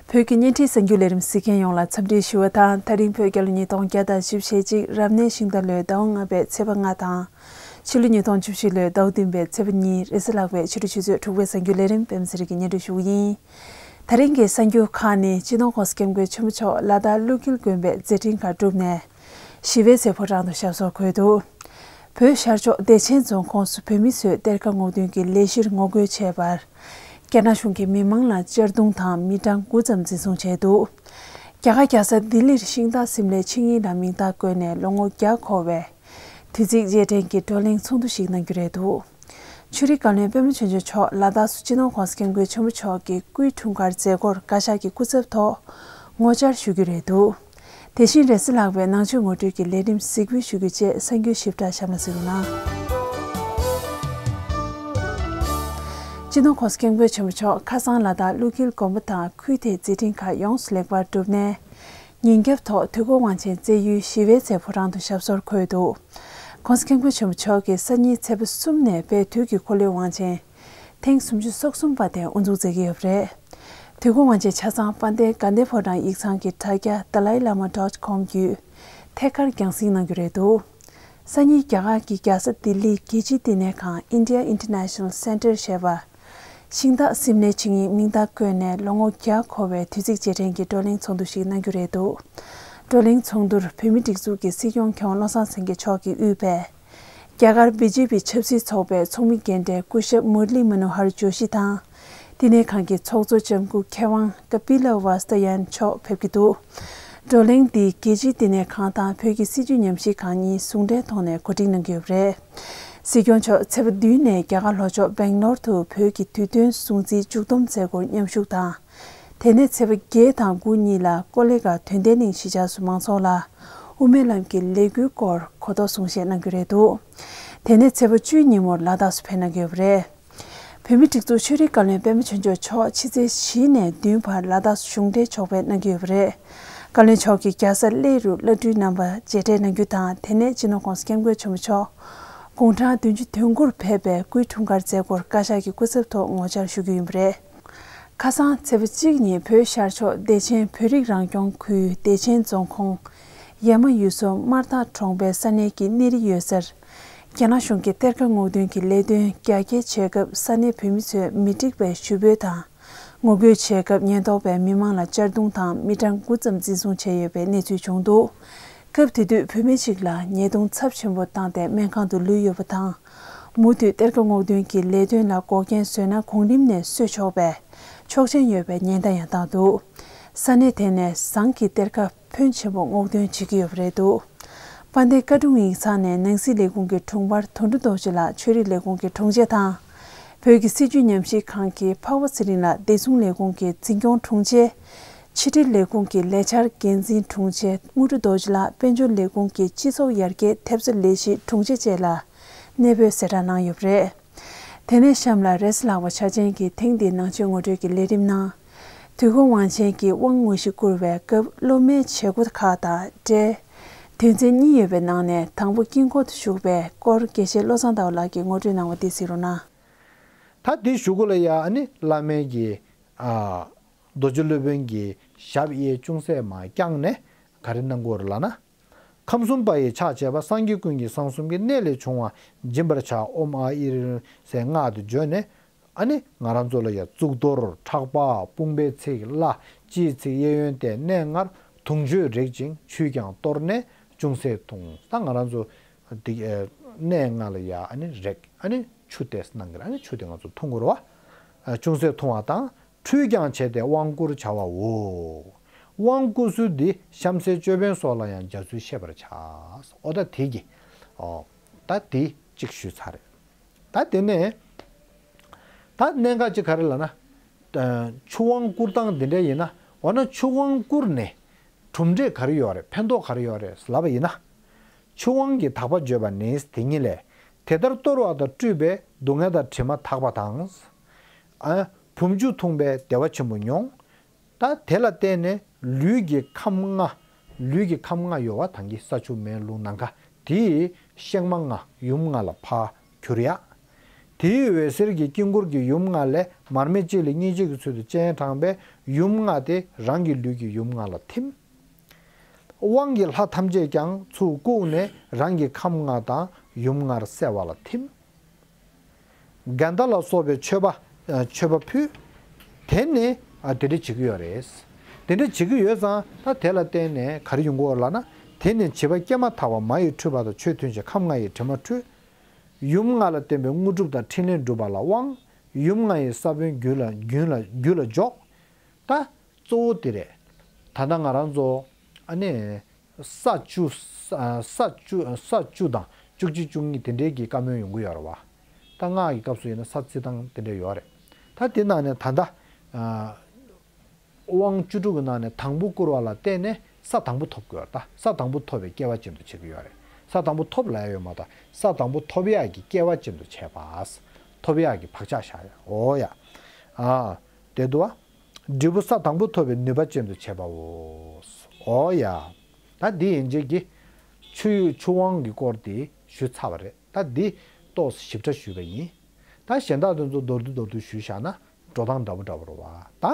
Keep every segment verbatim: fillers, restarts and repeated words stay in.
བོད་ཀྱི་བརྙན་འཕྲིན་གསར་འགྱུར་ལས་རིམ་གཟིགས་མཁན་ཡོངས་ལ་འཚམས་འདྲི་ཞུ་བ་དང་། ད་རིང་བོད་རྒྱལ་ལོ་ཉིས་སྟོང་བརྒྱ་དང་བཞི་བཅུ་ཞེ་གཅིག་རབ་གནས་ཤིང་རྟ་ལོའི་ཟླ་བ་ལྔ་པའི་ཚེས་པ་ལྔ་དང་། ཕྱི་ལོ་ཉིས་སྟོང་བཅུ་བཞི་ལོའི་ཟླ་བ་བདུན་པའི་ཚེས་པ་གཉིས་རེས་གཟའ་ལྷག་པའི་ཕྱི་དྲོ་ཆུ་ཚོད་དྲུག་པའི་གསར་འགྱུར་ལས་རིམ་པད་མ་ཚེ་རིང་གིས་སྙན་སྒྲོན་ཞུ་གི་ཡིན། ད་རིང་གི་གསར་འགྱུར་ཁག་ནི། སྤྱི་ནོར་༸གོང་ས་༸སྐྱབས་མགོན་ཆེན་པོ་མཆོག་ལ་དྭགས་ཀླུ་འཁྱིལ་དགོན་པའི་མཛད་འཕྲིན་ཁག་བསྒྲུབས་ནས། ཞི་བའི་རྩེ་ཕོ་བྲང་དུ་ཞབས་སོར་འཁོད་འདུག་བོད་ཤར་ཕྱོགས་བདེ་ཆེན་རྫོང་ཁོངས་སུ་བོད་མི་ཚོས་གཏེར་ཁ་སྔོག་འདོན་གྱི་ལས་གཞིར་ངོ་རྒོལ་བྱས་པར། རྒྱ་ནག་གཞུང་གིས་མི་མང་ལ་གཅར་རྡུང་དང་མི་གྲངས་དགུ་ཙམ་འཛིན་བཟུང་བྱས་འདུག་རྒྱ་གར་རྒྱལ་ས་ལྡི་ལིར་ཤིང་སྟག་སིམ་ལའི་ཆིངས་ཡིག་ལ་མིང་རྟགས་བཀོད་ནས་ལོ་ངོ་བརྒྱ་འཁོར་བའི་དུས་ཚིགས་རྗེས་དྲན་གྱི་བགྲོ་གླེང་ཚོགས་འདུ་ཞིག་གནང་རྒྱུ་རེད་འདུག་ཆོས་རིག་བཀའ་བློན་པད་མ་ཆོས་འབྱོར་མཆོག་ལ་དྭགས་སུ་སྤྱི་ནོར་༸གོང་ས་༸སྐྱབས་མགོན་ཆེན་པོ་མཆོག་གི་སྐུའི་འཁྲུངས་སྐར་མཛད་སྒོར་བཀའ་ཤག་གི་སྐུ་ཚབ་ཐོག་ངོ་བཅར་ཞུ་རྒྱུ་རེད་འདུག་དེ་བཞིན་རེས་གཟའ་ལྷག་པའི་ནང་ཆོས་ངོ་སྤྲོད་ཀྱི་ལས་རིམ་གཟིགས་འབུལ་ཞུ་རྒྱུ་བཅས་གསར་འགྱུར་ཞིབ་ཕྲ་གཤམ་ལ་གཟིགས་རོགས་གནང་། སྤྱི་ནོར་༸གོང་ས་༸སྐྱབས་མགོན་ཆེན་པོ་མཆོག་ཁ་སང་ལ་དྭགས་ཀླུ་འཁྱིལ་དགོན་པ་དང་ཁུལ་དེའི་མཛད་འཕྲིན་ཁག་ཡོངས་སུ་ལེགས་པར་གྲུབ་ནས། ཉིན་རྒྱབ་ཐོག་དུས་འཁོར་དབང་ཆེན་རྩེ་ཡུལ་ཞི་བའི་རྩེ་ཕོ་བྲང་དུ་ཞབས་སོར་འཁོད་འདུག ༸གོང་ས་༸སྐྱབས་མགོན་ཆེན་པོ་མཆོག་གིས་སང་ཉིན་ཚེས་པ་གསུམ་ནས་དཔལ་དུས་ཀྱི་འཁོར་ལོའི་དབང་ཆེན་ཐེངས་སུམ་ཅུ་སོ་གསུམ་པ་དེ་དབུ་འཛུགས་མཛད་ཀྱི་ཡོད་པ་རེད། དུས་འཁོར་དབང་ཆེན་ཆ་ཚང་དཔལ་ལྡན་དགའ་ལྡན་ཕོ་བྲང་ཡིག་ཚང་གི་དྲ་རྒྱ་dalailamadot.com བརྒྱུད་ཐད་ཀར་རྒྱང་སྲིང་གནང་རྒྱུ་རེད་འདུག་སང་ཉིན་རྒྱ་གར་གྱི་རྒྱལ་ས་ལྡི་ལིའི་རྒྱལ་སྤྱིའི་བསྟི་གནས་ཁང་India International Center ཞེས་པར། ཤིང་སྟག་སིམ་ལའི་ཆིངས་ཡིག་མིང་རྟགས་བཀོད་ནས་ལོ་ངོ་བརྒྱ་འཁོར་བའི་དུས་ཚིགས་རྗེས་དྲན་གྱི་བགྲོ་གླེང་ཚོགས་འདུ་ཞིག་གནང་རྒྱུ་རེད་འདུག་བགྲོ་གླེང་ཚོགས་འདུར་བོད་མིའི་སྒྲིག་འཛུགས་ཀྱི་སྲིད་སྐྱོང་མཁས་དབང་བློ་བཟང་སེང་གེ་མཆོག་གིས་དབུས་པའི་རྒྱ་གར་བི་ཇེ་པི་ཆབ་སྲིད་ཚོགས་པའི་ཚོགས་མི་རྒན་གྲས་སྐུ་ཞབས་མུར་ལི་མ་ནོ་ཧར་ཇོ་ཤི་དང་། བསྟི་གནས་ཁང་གི་ཚོགས་གཙོ་ལྕམ་སྐུ་མཁས་དབང་ཀ་པི་ལ་ཝཱ་སྟ་ཡན་མཆོག་ཕེབས་ཀྱི་འདུག་བགྲོ་གླེང་འདིས་རྒྱལ་སྤྱིའི་བསྟི་གནས་ཁང་དང་བོད་ཀྱི་སྲིད་བྱུས་ཉམས་ཞིབ་ཁང་གཉིས་ཟུང་འབྲེལ་ཐོག་ནས་གོ་སྒྲིག་གནང་གི་ཡོད་པ་རེད། སྲིད་སྐྱོང་མཆོག་ཚེས་པ་བདུན་ནས་རྒྱ་གར་ལྷོ་ཕྱོགས་སྦེང་ལོར་དུ་བོད་ཀྱི་དུས་སྟོན་སྲུང་བརྩིའི་མཇུག་བསྡོམས་མཛད་སྒོར་མཉམ་ཞུགས་དང་། དེ་ནས་ཚེས་པ་བརྒྱད་དང་དགུ་གཉིས་ལ་ཀོ་ལི་གྷལ་དོན་ལྡན་གླིང་གཞིས་ཆགས་སུ་མང་ཚོགས་ལ་དབུ་མའི་ལམ་གྱི་ལས་འགུལ་སྐོར་གོ་རྟོགས་གསུང་བཤད་གནང་རྒྱུ་རེད་འདུག་དེ་ནས་ཚེས་པ་བཅུའི་ཉིན་མོར་ལ་དྭགས་སུ་ཕེབས་གནང་གི་ཡོད་པ་རེད། བོད་མིའི་སྒྲིག་འཛུགས་ཆོས་རིག་བཀའ་བློན་པད་མ་ཆོས་འབྱོར་མཆོག་ཕྱི་ཚེས་བཞི་ནས་བདུན་བར་ལ་དྭགས་སུ་གཞུང་འབྲེལ་ཕྱོགས་ཕེབས་གནང་གི་ཡོད་པ་རེད། བཀའ་བློན་མཆོག་གིས་རྒྱལ་ས་གླེ་རུ་བླ་སྤྲུལ་རྣམ་པ་མཇལ་འཕྲད་གནང་རྒྱུ་དང་། དེ་ནས་སྤྱི་ནོར་༸གོང་ས་༸སྐྱབས་མགོན་ཆེན་པོ་མཆོག་དགུང་གྲངས་བདུན་ཅུ་དོན་དགུར་ཕེབས་པའི་སྐུའི་འཁྲུངས་སྐར་མཛད་སྒོར་བཀའ་ཤག་གི་སྐུ་ཚབ་ཐོག་ངོ་བཅར་ཞུ་རྒྱུ་ཡིན་པ་རེད། ཁ་སང་ཚེས་པ་གཅིག་ཉིན་བོད་ཤར་ཕྱོགས་བདེ་ཆེན་བོད་རིགས་རང་སྐྱོང་ཁུལ་བདེ་ཆེན་རྫོང་ཁོངས་ཡ་མ་ཡུལ་ཟོ་སྨར་ཐང་གྲོང་པའི་ས་གནས་ཀྱི་གནས་རི་ཡོད་སར། རྒྱ་ནག་གཞུང་གིས་གཏེར་ཁ་སྔོག་འདོན་གྱི་ལས་དོན་རྒྱ་སྐྱེད་བྱེད་སྐབས་ས་གནས་བོད་མི་ཚོས་མི་འགྲིག་པའི་ཞུ་འབོད་དང་ངོ་རྒོལ་བྱས་སྐབས་ཉེན་རྟོག་པས་མི་མང་ལ་གཅར་རྡུང་དང་མི་གྲངས་དགུ་ཙམ་འཛིན་བཟུང་བྱས་ཡོད་པའི་གནས་ཚུལ་བྱུང་འདུག་སྐབས་དེ་དུས་བུད་མེད་ཅིག་ལ་ཉེས་རྡུང་ཚབས་ཆེན་པོ་བཏང་སྟེ་སྨན་ཁང་དུ་ལུས་ཡོད་པ་དང་། མུ་མཐུད་གཏེར་ཁ་སྔོག་འདོན་གྱི་ལས་དོན་ལ་འགོག་རྐྱེན་བཟོས་ན་གོང་རིམ་ནས་གསོད་ཆོག་པའི་ཆོག་མཆན་ཡོད་པའི་ཉེན་བརྡ་ཡང་བཏང་འདུག་ས་གནས་དེ་ནས་ཟངས་ཀྱི་གཏེར་ཁ་ཕོན་ཆེན་པོ་སྔོག་འདོན་བྱེད་ཀྱི་ཡོད་པ་རེད་འདུག་དཔལ་ལྡན་བཀའ་དྲུང་ཡིག་ཚང་ནས་ནང་སྲིད་ལས་ཁུངས་ཀྱི་དྲུང་འཕར་དོན་གྲུབ་རྡོ་རྗེ་ལགས་ཆོས་རིག་ལས་ཁུངས་ཀྱི་དྲུང་ཆེ་དང་། བོད་ཀྱི་སྲིད་བྱུས་ཉམས་ཞིབ་ཁང་གི་འཕགས་པ་ཚེ་རིང་ལགས་བདེ་སྲུང་ལས་ཁུངས་ཀྱི་འཛིན་སྐྱོང་དྲུང་ཆེ། ཕྱི་དྲིལ་ལས་ཁུངས་ཀྱི་ལས་འཆར་འགན་འཛིན་དྲུང་ཆེ་དངོས་གྲུབ་རྡོ་རྗེ་ལགས་དཔལ་འབྱོར་ལས་ཁུངས་ཀྱི་སྤྱི་ཚོགས་ཡར་རྒྱས་ཐེབས་རྩ་ལས་གཞིའི་དྲུང་ཆེ་བཅས་ལ་གནས་སྤོས་གསལ་བསྒྲགས་གནང་ཡོད་པ་རེད། དེ་ནས་གཤམ་ལ་རེས་གཟའ་ལྷག་པ་འཆར་ཅན་གྱི་ཐེངས་འདིའི་ནང་ཆོས་ངོ་སྤྲོད་ཀྱི་ལས་རིམ་ནང་། དུས་འཁོར་དབང་ཆེན་གྱི་དབང་དངོས་གཞི་བསྐུར་བའི་སྐབས་སློབ་མའི་བྱེད་སྒོ་ཁག་དང་འབྲེལ། དོན་ཚན་གཉིས་ཡོད་པའི་ནང་ནས་དང་པོ་དཀྱིལ་འཁོར་དུ་བཞུགས་པའི་སྐོར་དགེ་བཤེས་བློ་བཟང་ཟླ་བ་ལགས་ཀྱིས་ངོ་སྤྲོད་གནང་བ་འདི་གཟིགས་རོགས་གནང་། ད་འདི་གཞུག་གུ་ལ་ཡ་ཨ་ནི་བླ་མའི་གི་ཨ་རྡོ་རྗེ་སློབ་དཔོན་གྱི་ཞབས་གཡས་ཅུང་ཟད་མར་བརྐྱངས་ནས་ག་རེ་གནང་གི་ཡོད་རེད་ལབ་ན། ཁམས་གསུམ་པ་ཡི་ཕྱག་བྱས་པ་སངས་རྒྱས་ཀུན་གྱི་གསང་གསུམ་གྱི་གནད་ལས་བྱུང་བ་སྦྱིན་པར་བྱ། ཨོཾ་ཨཱཿ་ཨིཿ་རི་ཟེར་སྔགས་དེ་བརྗོད་ནས། ཨ་ནི་ང་རང་ཚོ་ལ་ཡ་གཙུག་ཏོར་ཕྲག་པ་དཔུང་པའི་ཚིགས་བླ་སྤྱིའི་ཚིགས་གཡས་གཡོན་ཏེ་གནས་ལྔར་དུང་ཆོས་རེག་ཅིང་ཆུས་ཀྱང་གཏོར་ནས་ཅུང་ཟད་འཐུང་། ད་ང་རང་ཚོ་འདི་གནས་ལྔ་ལ་ཡ་ཨ་ནི་རེག་ཨ་ནི་ཆུ་ཏོག་ཙམ་གནང་གི་རེད། ཨ་ནི་ཆུ་དེ་ང་ཚོ་འཐུང་དགོས་རེད་བ། ཅུང་ཟད་འཐུང་བ་དང་། ཁྲུས་ཀྱང་བྱས་ཏེ་དབང་བསྐུར་བྱ་བའོ། དབང་བསྐུར་ཚུལ་འདི་གཤམ་གསལ་ཅོད་པན་སོགས་ལ་ཡང་སྦྱར་ཚུལ་ཤེས་པར་བྱ། ཨོ་ད་དེ་གི་ཨོ་ད་དེ་གཅིག་ཞུས་ཚར་རེད། ད་དེ་ནས་ད་གནད་འགག་ཅིག་ག་རེ་ལབ་ན། ཆུ་དབང་བསྐུར་སྟངས་འདི་འདྲ་ཡིན་ན། འོ་ན་ཆུ་དབང་བསྐུར་ནས་གྲུབ་འབྲས་ག་རེ་ཡོད་རེད། ཕན་ཐོགས་ག་རེ་ཡོད་རེད་ལབ་པ་ཡིན་ན། ཆུ་དབང་གི་དག་པ་བརྗོད་པ་ནི་དེ་ཉིད་ལས། དེ་ལྟར་གཏོར་བ་དང་བཀྲུས་པས་སྡུག་བསྔལ་དང་དྲི་མ་དག་པ་དང་། ཨ། བུམ་ཆུ་འཐུངས་པས་བདེ་བ་ཆེན་པོ་མྱོང་། ད་དེ་ལ་བརྟེན་ནས་ལུས་ཀྱི་ཁམས་ལྔ། ལུས་ཀྱི་ཁམས་ལྔ་ཡོད་པ་དང་གི་ས་ཆུ་མེ་རླུང་ནམ་མཁའ་དེ་གཤེགས་མ་ལྔ་ཡུམ་ལྔ་ལ་ཕར་གྱུར་ཡ། དེའི་འོད་ཟེར་གྱིས་དཀྱིལ་འཁོར་གྱི་ཡུམ་ལྔ་ལས་མར་མེ་ལྕེ་ལེ་སྙིང་རྗེ་གི་ཚུལ་དུ་སྤྱན་དྲངས་པས་ཡུམ་ལྔ་དེ་རང་གི་ལུས་ཀྱི་ཡུམ་ལྔ་ལ་ཐིམ། དབང་གི་ལྷ་ཐམས་ཅད་ཀྱང་ཚུར་བཀུག་ནས་རང་གི་ཁམས་ལྔ་དང་ཡུམ་ལྔར་གསལ་བ་ལ་ཐིམ། གན་ད་ལ་སོགས་པའི་མཆོད་པ་ཨ་མཆོད་པ་ཕུལ། དེ་ནས་ཨ་དེ་འདྲ་བྱེད་ཀྱི་ཡོད་རེད། དེ་འདྲ་བྱེད་ཀྱི་ཡོད་ཙང་ད་དེ་ལ་བརྟེན་ནས་ག་རེ་ཡོང་གི་ཡོད་ལབ་ན། དེ་ནས་བྱིས་པ་སྐྱེས་མ་ཐག་པ་མ་ཡི་འཁྲུལ་པ་དང་ཆོས་མཐུན་ཞིང་ཁམས་ལྔ་ཡི་དྲི་མ་འཁྲུད། ཡུམ་ལྔ་ལ་བརྟེན་པའི་དངོས་གྲུབ་དང་ཕྲིན་ལས་འགྲུབ་པ་ལ་དབང་། ཡུམ་ལྔ་ཡི་ས་བོན་རྒྱུད་ལ་རྒྱུད་ལ་རྒྱུད་ལ་འཇོག་ད་གཙོ་བོ་དེ་རེད། ད་ལྟ་ང་རང་ཚོ་ཨ་ནི་ས་བཅུ། ས་བཅུ། ས་བཅུ་དང་བཅུ་གཅིག་བཅུ་གཉིས་དེ་འདྲའི་གི་བཀའ་མོལ་ཡོང་གི་ཡོད་རེད་བ། ད་སྔགས་ཀྱི་སྐབས་སུ་ཡིན་ན་ས་བརྩི་སྟངས་དེ་འདྲ་ཡོད་རེད། ད་དེ་ནང་ནས་ད་ལྟ་དབང་བཅུ་དྲུག་གི་ནང་ནས་དང་པོ་བསྐུར་བ་ལ་བརྟེན་ནས་ས་དང་པོ་ཐོབ་དགོས་པ། ད་ས་དང་པོ་ཐོབ་པའི་སྐལ་བ་ཅན་དུ་བྱེད་ཀྱི་ཡོད་རེད། ས་དང་པོ་ཐོབ་ལ་ཡ་ཡོད་མ་ད་ས་དང་པོ་ཐོབ་ཡག་གི་སྐལ་བ་ཅན་དུ་བྱས་པ། ཐོབ་ཡག་གི་བག་ཆགས་བཞག་ཡ། འོ་ཡ། ཨ། དེ་དུ་བ། འབྲས་བུ་ས་དང་པོ་ཐོབ་པའི་ནུས་པ་ཅན་དུ་བྱས་པའོ། འོ་ཡ། ད་འདི་ཡན་ཆད་ཀྱི་ཆུ་ཆུ་དབང་གི་སྐོར་དེ་ཞུས་ཚར་བ་རེད། ད་འདི་ཏོག་ཙམ་ཞིབ་ཕྲ་ཞུས་པ་ཡིན། ད་གཞན་དག་དེ་ཚོ་མདོར་བསྡུས་མདོར་བསྡུས་ཞུས་བཞག་ན་འགྲོ་སྟངས་འདྲ་པོ་འདྲ་པོ་རེད་བ། ད་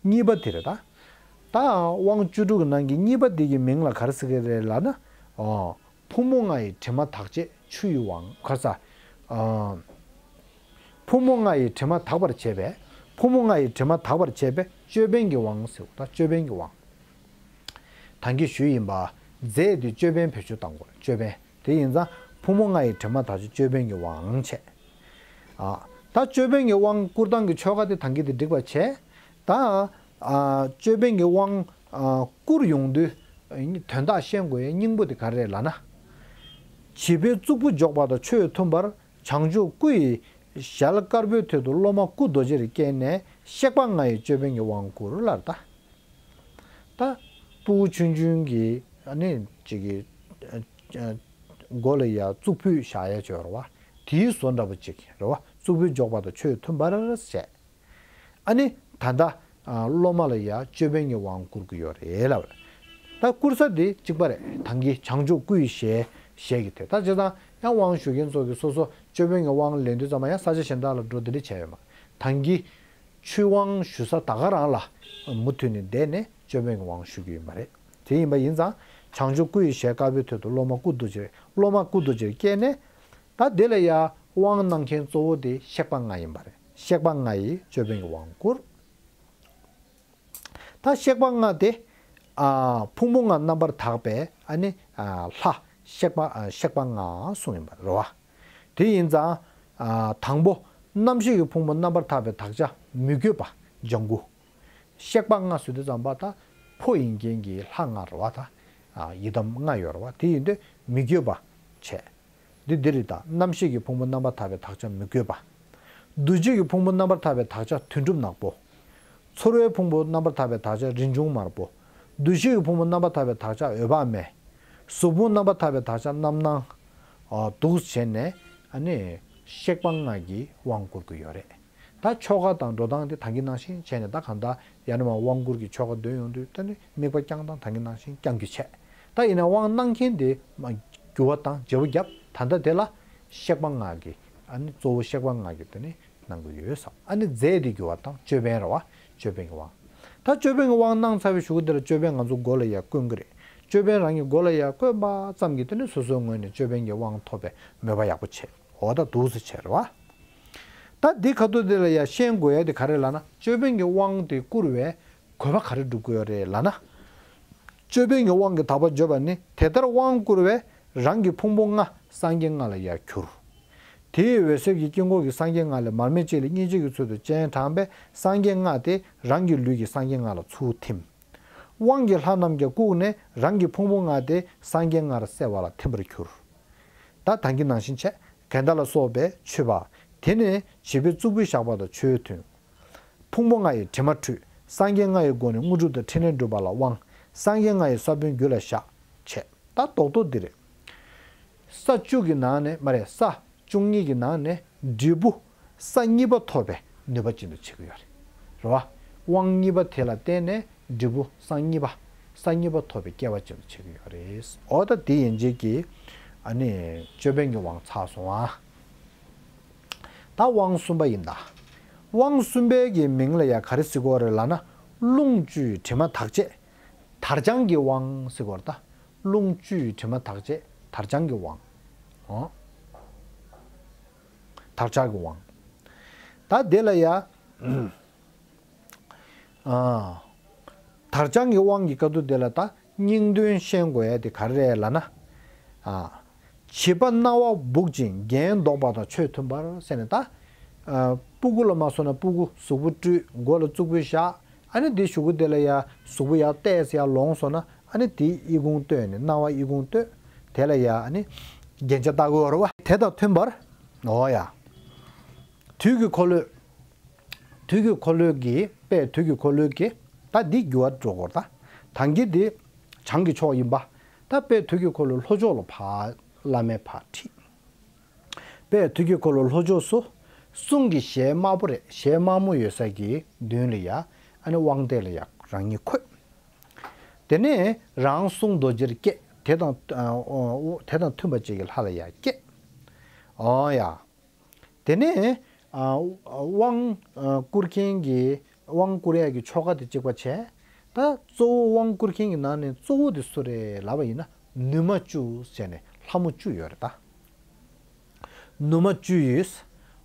གཉིས་པ་དེ་རེད་ད། ད་དབང་བཅུ་དྲུག་གི་ནང་གི་གཉིས་པ་དེ་གི་མིང་ལ་ག་རེ་ཟེར་གི་རེད་ལབ་ན། ཨོ། ཕུང་པོ་ལྔ་ཡི་དྲི་མ་དག་བྱེད་ཆུ་ཡི་དབང་། ག་རེ་ཟ། ཨ། ཕུང་པོ་ལྔ་ཡི་དྲི་མ་དག་པར་བྱེད་པས། ཕུང་པོ་ལྔ་ཡི་དྲི་མ་དག་པར་བྱེད་པས་ཅོད་པན་གྱི་དབང་ཟེར་བ་ད་ཅོད་པན་གྱི་དབང་། ད་གིན་ཞུས་ཡིན་པ། རྫས་དེ་ཅོད་པན་བེད་སྤྱོད་བཏང་དགོས་རེད། ཅོད་པན། དེ་ཡིན་ཙང་ཕུང་པོ་ལྔ་ཡི་དྲི་མ་དག་བྱེད་ཅོད་པན་གྱི་དབང་བྱས། ཨ། ད་ཅོད་པན་གྱི་དབང་བསྐུར་སྟངས་ཀྱི་ཆོ་ག་དེ་ད་གིན་དེ་འགྲིག་པ་བྱས། ད། ཨ། ཅོད་པན་གྱི་དབང་། ཨ། བསྐུར་ཡོང་དུས། དོན་དག་ཤེས་དགོས་ཡའི་སྙིང་པོ་དེ་ག་རེ་རེད་ལབ་ན། བྱིས་པའི་གཙུག་ཕུད་འཇོག་པ་དང་ཆོས་མཐུན་པར་བྱང་ཆུབ་སྐུ་ཡི་ཞལ་དཀར་པོའི་ཐད་དུ་སློབ་མ་སྐུ་རྡོ་རྗེར་བསྐྱེད་ནས་གཤེགས་པ་ལྔ་ཡི་ཅོད་པན་གྱི་དབང་བསྐུར་ལབ་ད། ད། སྤུ་གུ་ཆུང་ཆུང་གི་ཨ་ནི་ཅིག་གི་ཨ་ཨ་མགོ་ལ་ཡ་གཙུག་ཕུད་བཞག་ཡ་ཅིག་ཡོད་རེད་བ། དེའི་བཟོ་འདྲ་པོ་ཅིག་རེད་བ། གཙུག་ཕུད་འཇོག་པ་དང་ཆོས་མཐུན་པར་བྱས། ཨ་ནི་ད་ལྟ་ཨ་སློབ་མ་ལ་ཡ་ཅོད་པན་གྱི་དབང་བསྐུར་གྱི་ཡོད་རེད་ལབ་རེད། ད་བསྐུར་ས་དེ་གཅིག་པ་རེད། ད་གིན་བྱང་ཆུབ་སྐུ་ཡི་ཞལ་ཞལ་གྱི་དེ་ད་བྱས་ཙང་ཡང་དབང་ཞུ་མཁན་ཚོ་གིས་སོ་སོ་ཅོད་པན་གྱི་དབང་ལེན་དུས་ཙམ་པ་ཡང་ས་ཆ་གཞན་དག་ལ་འགྲོ་དེ་འདྲ་བྱས་ཡོད་མ་རེད། ད་གིན་ཆོས་དབང་ཞུ་ས་ད་ག་རང་ལ་མུ་མཐུད་ནས་བསྡད་ནས་ཅོད་པན་གྱི་དབང་ཞུ་གི་ཡོད་མ་རེད། དེ་ཡིན་པ་ཡིན་ཙང་བྱང་ཆུབ་སྐུ་ཡི་ཞལ་དཀར་པོའི་ཐད་དུ་སློབ་མ་སྐུ་རྡོ་རྗེར་སློབ་མ་སྐུ་རྡོ་རྗེར་བསྐྱེད་ནས། ད་དེ་ལ་ཡ་དབང་གནང་མཁན་གཙོ་བོ་དེ་གཤེགས་པ་ལྔ་ཡིན་པ་རེད། གཤེགས་པ་ལྔ་ཡིས་ཅོད་པན་གྱི་དབང་བསྐུར། ད་གཤེགས་པ་ལྔ་དེ། ཨ། ཕུང་པོ་ལྔ་རྣམ་པར་དག་པའི་ཨ་ནི་ཨ་ལྷ་གཤེགས་པ་ཨ་གཤེགས་པ་ལྔ་གསུངས་ཡིན་པ་རེད་བ། དེ་ཡིན་ཙང་། ཨ། དང་པོ་རྣམ་ཤེས་ཀྱི་ཕུང་པོ་རྣམ་པར་དག་པའི་དག་བྱ་མི་བསྐྱོད་པ་ལྗང་གུ། གཤེགས་པ་ལྔ་ཟེར་དུས་ཙམ་པ་ད་འཕོ་ཡིན་མཁན་གྱི་ལྷ་ལྔ་རེད་བ་ད། ཨ། ཡི་དམ་ལྔ་ཡོད་རེད་བ། དེ་ཡིན་དུས་མི་བསྐྱོད་པ་བྱས། འདི་འདི་རེད་ད། རྣམ་ཤེས་ཀྱི་ཕུང་པོ་རྣམ་པར་དག་པའི་དག་བྱ་མི་བསྐྱོད་པ། འདུ་བྱེད་ཀྱི་ཕུང་པོ་རྣམ་པར་དག་པའི་དག་བྱ་དོན་གྲུབ་ནག་པོ། ཚོར་བའི་ཕུང་པོ་རྣམ་པར་དག་པའི་དག་བྱ་རིན་འབྱུང་དམར་པོ། འདུ་ཤེས་ཀྱི་ཕུང་པོ་རྣམ་པར་དག་པའི་དག་བྱ་འོད་དཔག་མེད། གཟུགས་ཕུང་རྣམ་པར་དག་པའི་དག་བྱ་རྣམ་སྣང་། ཨ། འདུག་བྱས་ནས་ཨ་ནི་གཤེགས་པ་ལྔ་གི་དབང་བསྐུར་གྱི་ཡོད་རེད། ད་ཆོ་ག་དང་འགྲོ་སྟངས་དེ་ད་གིན་ནང་བཞིན་བྱས་ནས་ད་གང་ལྟར་ཡང་ན་མ་དབང་བསྐུར་གྱི་ཆོ་ག་འདོན་ཡོང་དུས་ད་ནི་དམིགས་པ་བསྐྱང་སྟངས་ད་གིན་ནང་བཞིན་བསྐྱང་རྒྱུ་བྱས། ད་ཡིན་ན་དབང་གནང་མཁན་དེ་མ་འགྱུར་བ་བཏང་བརྗེ་པོ་བརྒྱབ། ད་ལྟ་དེ་ལ་གཤེགས་པ་ལྔ་གི་ཨ་ནི་གཙོ་བོ་གཤེགས་པ་ལྔ་གི་དེ་ནི་གནང་གི་ཡོད་བསམ། ཨ་ནི་རྫས་དེ་འགྱུར་བ་བཏང་ཅོད་པན་རེད་བ། ཅོད་པན་གྱི་དབང་། ད་ཅོད་པན་གྱི་དབང་གནང་ཚར་བའི་གཞུག་གུ་དེ་ལ་ཅོད་པན་ང་ཚོ་མགོ་ལ་ཡར་བསྐོན་གྱི་རེད། ཅོད་པན་རང་གི་མགོ་ལ་ཡར་བསྐོན་པ་ཙམ་གྱིས་དེ་ནི་སོ་སོའི་ངོས་ནས་ཅོད་པན་གྱི་དབང་ཐོབ་པའི་མོས་པ་ཡག་པོ་བྱས། འོ་ད་འདུག་སེ་བྱས་རེད་བ། ད་འདི་ཁ་ཐུག་འདི་ལ་ཡ་ཤེས་དགོས་ཡ་དེ་ག་རེ་ལབ་ན། ཅོད་པན་གྱི་དབང་དེ་བསྐུར་བའི་དགོས་པ་ག་རེ་སྒྲུབ་དགོས་ཡོད་རེད་ལབ་ན། ཅོད་པན་གྱི་དབང་གི་དག་པ་བརྗོད་པ་ནི་དེ་ལྟར་དབང་བསྐུར་བས་རང་གི་ཕུང་པོ་ལྔ་སངས་རྒྱས་ལྔ་ལ་ཡར་གྱུར། དེའི་འོད་ཟེར་གྱིས་དཀྱིལ་འཁོར་གྱི་སངས་རྒྱས་ལྔ་ལས་མར་མེ་ལྕེ་ལེ་སྙིང་རྗེ་གི་ཚུལ་དུ་སྤྱན་དྲངས་པས་སངས་རྒྱས་ལྔ་དེ་རང་གི་ལུས་ཀྱི་སངས་རྒྱས་ལྔ་ལ་ཚུར་ཐིམ། དབང་གི་ལྷ་རྣམས་ཀྱང་བཀུག་ནས་རང་གི་ཕུང་པོ་ལྔ་དེ་སངས་རྒྱས་ལྔར་གསལ་བ་ལ་ཐིམ་པར་གྱུར། ད་ད་གིན་ནང་བཞིན་བྱས། གན་ད་ལ་སོགས་པས་མཆོད་པ། དེ་ནས་བྱིས་པའི་གཙུག་ཕུད་བཞག་པ་དང་ཆོས་མཐུན། ཕུང་པོ་ལྔ་ཡི་དྲི་མ་འཁྲུད། སངས་རྒྱས་ལྔ་ཡི་སྒོ་ནས་དངོས་གྲུབ་དང་ཕྲིན་ལས་འགྲུབ་པ་ལ་དབང་། སངས་རྒྱས་ལྔ་ཡི་ས་བོན་རྒྱུད་ལ་བཞག་བྱས། ད་རྡོག་རྡོག་འདི་རེད། ས་བཅུ་གི་ནང་ནས་མ་རེད། ས་བཅུ་གཉིས་ཀྱི་ནང་ནས་འབྲས་བུ་ས་གཉིས་པ་ཐོབ་པའི་ནུས་པ་ཅན་དུ་བྱེད་ཀྱི་ཡོད་རེད། རེད་བ། དབང་གཉིས་པ་དེ་ལ་བརྟེན་ནས་འབྲས་བུ་ས་གཉིས་པ། ས་གཉིས་པ་ཐོབ་པའི་སྐལ་བ་ཅན་དུ་བྱེད་ཀྱི་ཡོད་རེད། འོ་ད་དེ་ཡན་ཆད་ཀྱི་ཨ་ནི་ཅོད་པན་གྱི་དབང་ཚར་སོང་ཨ། ད་དབང་གསུམ་པ་ཡིན་ད། དབང་གསུམ་པའི་གི་མིང་ལ་ཡ་ག་རེ་ཟེར་གྱི་ཡོད་རེད་ལབ་ན། རླུང་བཅུ་ཡི་དྲི་མ་དག་བྱེད། དར་དཔྱང་གི་དབང་ཟེར་གྱི་ཡོད་རེད་ད། རླུང་བཅུ་ཡི་དྲི་མ་དག་བྱེད་དར་དཔྱང་གི་དབང་། ཨོ། དར་དཔྱང་གི་དབང་། ད་དེ་ལ་ཡ། ཨ། དར་དཔྱང་གི་དབང་གི་སྐབས་དུས་དེ་ལ་ད་སྙིང་དོན་ཤེས་དགོས་ཡ་དེ་ག་རེ་རེད་ལབ་ན། ཨ། བྱིས་པ་རྣ་བ་སྦུག་ཅིང་རྒྱན་འདོགས་པ་དང་ཆོས་མཐུན་པར་ཟེར་ནས་ད། ཨ། སྤུ་གུ་ལ་མ་སོང་ན་སྤུ་གུ་གཟུགས་པོ་བཀྲུས། མགོ་ལ་གཙུག་ཕུད་བཞག། ཨ་ནི་དེ་གཞུག་གུ་དེ་ལ་ཡ་གཟུགས་པོ་ཡར་བལྟས་ཡར་ལོངས་སོང་ན། ཨ་ནི་དེ་ཨི་ཁུང་བཏོན་ནས་རྣ་བ་ཨི་ཁུང་བཏོན། དེ་ལ་ཡ་ཨ་ནི་རྒྱན་ཆ་བཏགས་དགོས་རེད་བ། དེ་དང་མཐུན་པར། འོ་ཡ། དུས་ཀྱི་འཁོར་ལོས། དུས་ཀྱི་འཁོར་ལོས་ཀྱི་དཔེ་དུས་ཀྱི་འཁོར་ལོས་ཀྱི་ད་འདི་འགྱུར་བ་འགྲོ་དགོས་ད། ད་གིན་འདི་བྱང་གི་ཕྱོགས་ཡིན་པ། ད་དཔེ་དུས་ཀྱི་འཁོར་ལོའི་ལྷོ་ཕྱོགས་ལ་ཕར་བླ་མས་ཕར་ཁྲིད། དཔེ་དུས་ཀྱི་འཁོར་ལོའི་ལྷོ་ཕྱོགས་སུ་གསུང་གི་ཞལ་དམར་པོ་རེད། ཞལ་དམར་མོ་ཡོད་ས་གི་མདུན་ལ་ཡ་ཨ་ནི་དབང་སྟེགས་ལ་ཡ་རང་ཉིད་འཁོད། དེ་ནས་རང་གསུང་རྡོ་རྗེར་བསྐྱེད། དེ་དང་ཨ་དེ་དང་མཐུན་པ་ཅིག་གི་ལྷ་ལ་ཡ་བསྐྱེད། འོ་ཡ། དེ་ནས་ཨ་དབང་ཨ་བསྐུར་མཁན་གྱི་དབང་བསྐུར་ཡག་གི་ཆོ་ག་དེ་གཅིག་པ་བྱས། ད་གཙོ་བོ་དབང་བསྐུར་མཁན་གྱི་ནང་ནས་གཙོ་བོ་དེ་སུ་རེད་ལབ་པ་ཡིན་ན། ནུ་མ་བཅུ་ཟེར་ནས་ལྷ་མོ་བཅུ་ཡོད་རེད་ད། ནུ་མ་བཅུ་ཡོད།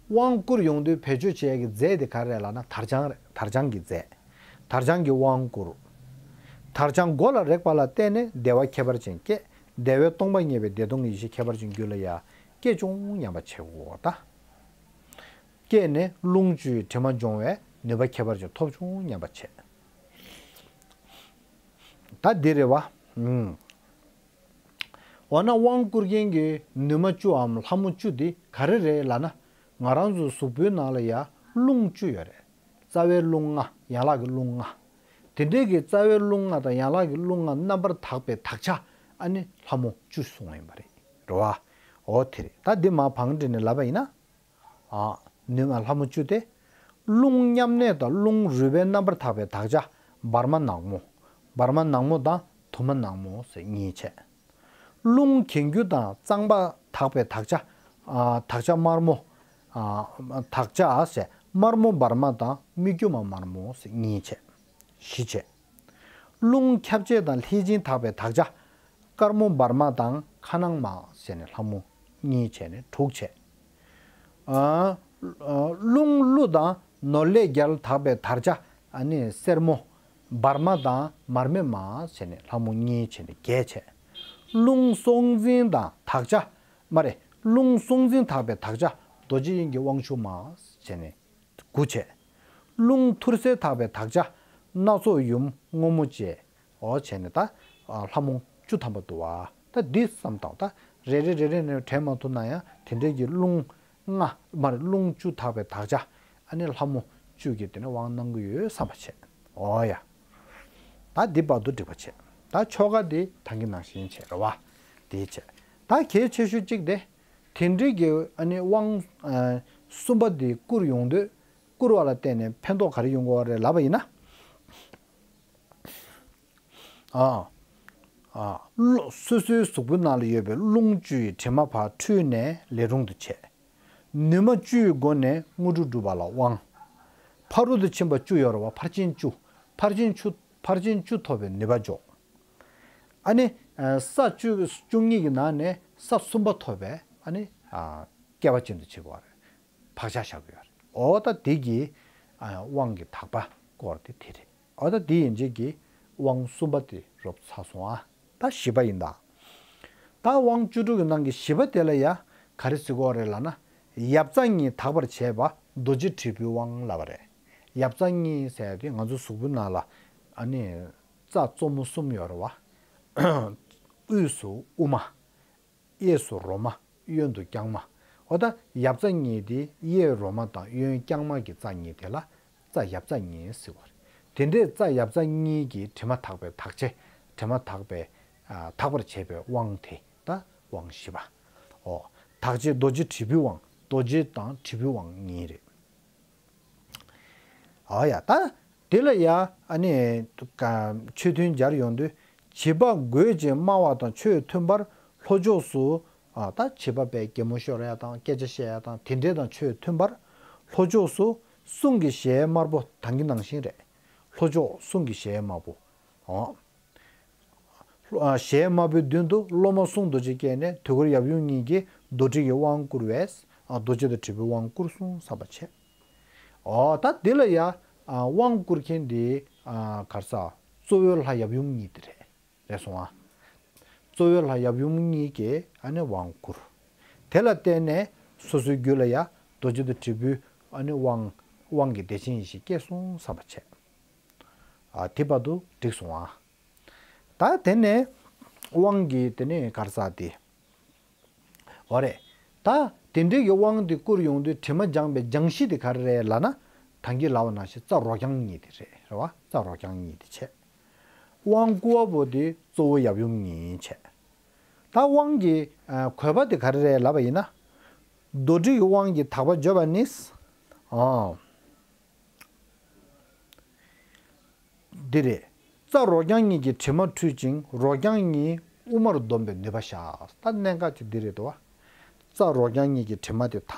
དབང་བསྐུར་ཡོང་དུས་བེད་སྤྱོད་བྱེད་ཡག་གི་རྫས་དེ་ག་རེ་རེད་ལབ་ན། དར་དཔྱང་རེད། དར་དཔྱང་གི་རྫས། དར་དཔྱང་གི་དབང་བསྐུར། དར་དཔྱང་མགོ་ལ་རེག་པ་ལ་བརྟེན་ནས་བདེ་བ་ཁྱད་པར་ཅན་སྐྱེ། བདེ་བས་སྟོང་པ་ཉེད་པའི་བདེ་སྟོང་གི་ཡེ་ཤེས་ཁྱད་པར་ཅན་རྒྱུད་ལ་ཡ་སྐྱེས་བྱུང་སྙམ་པ་བྱེད་དགོས་ད། སྐྱེས་ནས་རླུང་བཅུའི་དྲི་མ་སྦྱོང་བའི་ནུས་པ་ཁྱད་པར་ཅན་ཐོབ་བྱུང་སྙམ་པ་བྱེད། ད་འདི་རེད་བ། ཨུམ། འོ་ན་དབང་བསྐུར་མཁན་གྱི་ནུ་མ་བཅུའམ་ལྷ་མོ་བཅུ་འདི་ག་རེ་རེད་ལབ་ན། ང་རང་ཚོའི་གཟུགས་པོའི་ནང་ལ་ཡ་རླུང་བཅུ་ཡོད་རེད། རྩ་བའི་རླུང་ལྔ། ཡན་ལག་གི་རླུང་ལྔ། དེ་འདྲའི་གི་རྩ་བའི་རླུང་ལྔ་དང་ཡན་ལག་གི་རླུང་ལྔ་རྣམ་པར་དག་པའི་དག་ཆ་ཨ་ནི་ལྷ་མོ་བཅུ་གསུངས་ཡིན་པ་རེད། རེད་བ། འོ་དེ་རེད། ད་འདི་མར་བང་སྒྲིག་ནས་ལབ་པ་ཡིན་ན། ཨ། ནུ་མ་ལྷ་མོ་བཅུ་སྟེ། རླུང་མཉམ་གནས་དང་རླུང་རུས་པའི་རྣམ་པར་དག་པའི་དག་ཆ་འབར་མ་ནག་མོ། འབར་མ་ནག་མོ་དང་དུ་མ་ནག་མོ་ཟེར་གཉིས་བྱས། རླུང་གྱེན་རྒྱུ་དང་གཙང་མ་དག་པའི་དག་ཆ། ཨ། དག་ཆ་དམར་མོ། ཨ། དག་ཆ་ཟེར་དམར་མོ་འབར་མ་དང་སྨིག་རྒྱུ་མ་དམར་མོ་ཟེར་གཉིས་བྱས། བཞི་བྱས། རླུང་ཁྱབ་བྱེད་དང་ལྷས་སྦྱིན་དག་པའི་དག་ཆ། དཀར་མོ་འབར་མ་དང་ཁ་ནང་མ་ཟེར་ནས་ལྷ་མོ་གཉིས་བྱས་ནས་དྲུག་བྱས། ཨ། རླུང་ཀླུ་དང་ནོར་ལས་རྒྱལ་དག་པའི་དར་ཆ། ཨ་ནི་སེར་མོ་འབར་མ་དང་མར་མེ་མ་ཟེར་ནས་ལྷ་མོ་གཉིས་བྱས་ནས་བརྒྱད་བྱས། རླུང་སྲོག་འཛིན་དང་དག་ཆ། མ་རེད། རླུང་སྲོག་འཛིན་དག་པའི་དག་ཆ་རྡོ་རྗེ་དབྱིངས་ཀྱི་དབང་ཕྱུག་མ་ཟེར་ནས་དགུ་བྱས། རླུང་ཐུར་སེལ་དག་པའི་དག་ཆ་སྣ་ཚོགས་ཡུམ་སྔོན་མོ་བཅས། འོ་བྱས་ནས་ད་ལྷ་མོ་བཅུ་ཐམ་པ་འདུག་བ། ད་འདི་བསམ་དང་། ད་རེ་རེ་རེ་རེ་ནས་དྲན་མ་ཐུབ་ན་ཡང་དེ་འདྲའི་གི་རླུང་ལྔ་མ་རེད། རླུང་བཅུ་དག་པའི་དག་ཆ་ཨ་ནི་ལྷ་མོ་བཅུ་གི་དེ་ནས་དབང་གནང་གི་ཡོད་བསམ་པ་བྱས། འོ་ཡ། ད་འདི་བར་དུ་འགྲིག་པ་བྱས། ད་ཆོ་ག་འདི་ད་གིན་ནང་བཞིན་བྱས་རེད་བ། འདི་བྱས། ད་གལ་ཆེ་ཤོས་གཅིག་དེ། དེ་འདྲའི་གི་ཨ་ནི་དབང་ཨ་གསུམ་པ་འདི་བསྐུར་ཡོང་དུས། བསྐུར་བ་ལ་བརྟེན་ནས་ཕན་ཐོགས་ག་རེ་ཡོང་གི་ཡོད་རེད་ལབ་པ་ཡིན་ན། ཨ། ཨ། སོ་སོའི་གཟུགས་པོའི་ནང་ལ་ཡོད་པའི་རླུང་བཅུ་ཡི་དྲི་མ་ཕར་འཁྲུས་ནས་ལས་རུང་དུ་བྱས། ནུ་མ་བཅུ་ཡི་སྒོ་ནས་དངོས་གྲུབ་སྒྲུབ་པ་ལ་དབང་། ཕ་རོལ་ཏུ་ཕྱིན་པ་བཅུ་ཡོད་རེད་བ། ཕར་ཕྱིན་བཅུ། ཕར་ཕྱིན་བཅུ། ཕར་ཕྱིན་བཅུ་ཐོབ་པའི་ནུས་པ་འཇོག། ཨ་ནི་ས་བཅུ་བཅུ་གཉིས་ཀྱི་ནང་ནས་ས་གསུམ་པ་ཐོབ་པའི་ཨ་ནི་ཨ་སྐལ་བ་ཅན་དུ་བྱེད་དགོས་པ་རེད། བག་ཆགས་བཞག་གི་ཡོད་རེད། འོ་ད་དེ་གི་ཨ་དབང་གི་དག་པ་སྐོར་དེ་དེ་རེད། འོ་ད་དེ་ཡན་ཆད་ཀྱི་དབང་གསུམ་པ་དེ་རོབ་ཚར་སོང་ཨ། ད་བཞི་པ་ཡིན་ད། ད་དབང་བཅུ་དྲུག་གི་ནང་གི་བཞི་པ་དེ་ལ་ཡ་ག་རེ་ཟེར་གྱི་ཡོད་རེད་ལབ་ན། ཡབ་རྩ་གཉིས་དག་པར་བྱེད་པ་རྡོ་རྗེ་དྲིལ་བུའི་དབང་ལབ་པ་རེད། ཡབ་རྩ་གཉིས་ཟེར་ཡ་དེ་ང་ཚོ་གཟུགས་པོའི་ནང་ལ་ཨ་ནི་རྩ་གཙོ་མོ་གསུམ་ཡོད་རེད་བ། དབུས་སུ་དབུ་མ། གཡས་སུ་རོ་མ། གཡོན་དུ་རྐྱང་མ། འོ་ད་ཡབ་རྩ་གཉིས་དེ་གཡས་རོ་མ་དང་གཡོན་རྐྱང་མ་གི་རྩ་གཉིས་དེ་ལ་རྩ་ཡབ་རྩ་གཉིས་ཟེར་བ་རེད། དེ་འདྲའི་རྩ་ཡབ་རྩ་གཉིས་ཀྱི་དྲི་མ་དག་པའི་དག་བྱེད། དྲི་མ་དག་པའི་ཨ་དག་པར་བྱེད་པའི་དབང་དེ་ད་དབང་བཞི་པ། འོ། དག་བྱེད་རྡོ་རྗེ་དྲིལ་བུའི་དབང་། རྡོ་རྗེ་དང་དྲིལ་བུའི་དབང་གཉིས་རེད། ཨ་ཡ་ད། དེ་ལ་ཡ་ཨ་ནི་ཆོས་མཐུན་སྦྱར་ཡོང་དུས། བྱིས་པ་རྒོད་ཅིང་དམའ་བ་དང་ཆོས་མཐུན་པར་ལྷོ་ཕྱོགས་སུ་ ཨ་ད་བྱིས་པ་པའི་གད་མོ་ཤོར་ཡ་དང་སྐད་ཆ་བཤད་ཡ་དང་དེ་འདྲས་དང་ཆོས་མཐུན་པར། ལྷོ་ཕྱོགས་སུ་གསུང་གི་གཞལ་ཡས་དམར་པོ། ད་གིན་ནང་བཞིན་རེད། ལྷོ་ཕྱོགས་གསུང་གི་གཞལ་ཡས་དམར་པོ། ཨོ། ཨ་གཞལ་ཡས་དམར་པོའི་མདུན་དུ་སློབ་མ་གསུང་རྡོ་རྗེ་བསྐྱེད་ནས་དུས་འཁོར་ཡབ་ཡུམ་གཉིས་ཀྱིས་རྡོར་དྲིལ་གྱི་དབང་བསྐུར་བས། ཨ་རྡོ་རྗེ་དང་དྲིལ་བུའི་དབང་བསྐུར་གསུངས་བསམ་པ་བྱས། ཨོ་ད་འདི་ལ་ཡ་ཨ་དབང་བསྐུར་མཁན་འདི་ཨ་ག་རེ་ཟ། གཙོ་བོའི་ལྷ་ཡབ་ཡུམ་གཉིས་དེ་རེད། རེད་སོང་ཨ། གཙོ་བོའི་ལྷ་ཡབ་ཡུམ་གཉིས་ཀྱིས་ཨ་ནི་དབང་བསྐུར། དེ་ལ་བརྟེན་ནས་སོ་སོའི་རྒྱུད་ལ་ཡ་རྡོ་རྗེ་དང་དྲིལ་བུའི་ཨ་ནི་དབང་། དབང་གི་བདེ་ཆེན་ཡེ་ཤེས་སྐྱེས་སོང་བསམ་པ་བྱས། ཨ་དེ་བར་དུ་འགྲིག་སོང་ཨ། ད་དེ་ནས་དབང་གི་དེ་ནས་ག་རེ་ཟ་དེ། འོ་རེད། ད་དེ་འདྲའི་གི་དབང་དེ་བསྐུར་ཡོང་དུས་དྲི་མ་སྦྱངས་པའི་སྦྱང་གཞི་དེ་ག་རེ་རེད་ལབ་ན། ད་གིན་ལབ་པ་ནང་བཞིན་རྩ་རོ་རྐྱང་གཉིས་དེ་རེད། རེད་བ། རྩ་རོ་རྐྱང་གཉིས་དེ་བྱས། དབང་བསྐུར་བ་པོ་དེ་གཙོ་བོ་ཡབ་ཡུམ་གཉིས་བྱས། ད་དབང་གི་ཨ་བཀོད་པ་དེ་ག་རེ་རེད་ལབ་པ་ཡིན་ན། རྡོར་དྲིལ་གྱི་དབང་གིས་དག་པ་བརྗོད་པ་ནི། ཨ། འདི་རེད། རྩ་རོ་རྐྱང་གཉིས་ཀྱི་དྲི་མ་འཁྲུད་ཅིང་རོ་རྐྱང་གཉིས་དབུ་མར་བསྡོམས་པའི་ནུས་པ་ཤར། ད་གནད་འགག་ཅིག་འདི་རེད་དོ། རྩ་རོ་རྐྱང་གཉིས་ཀྱི་དྲི་མ་དེ་དག་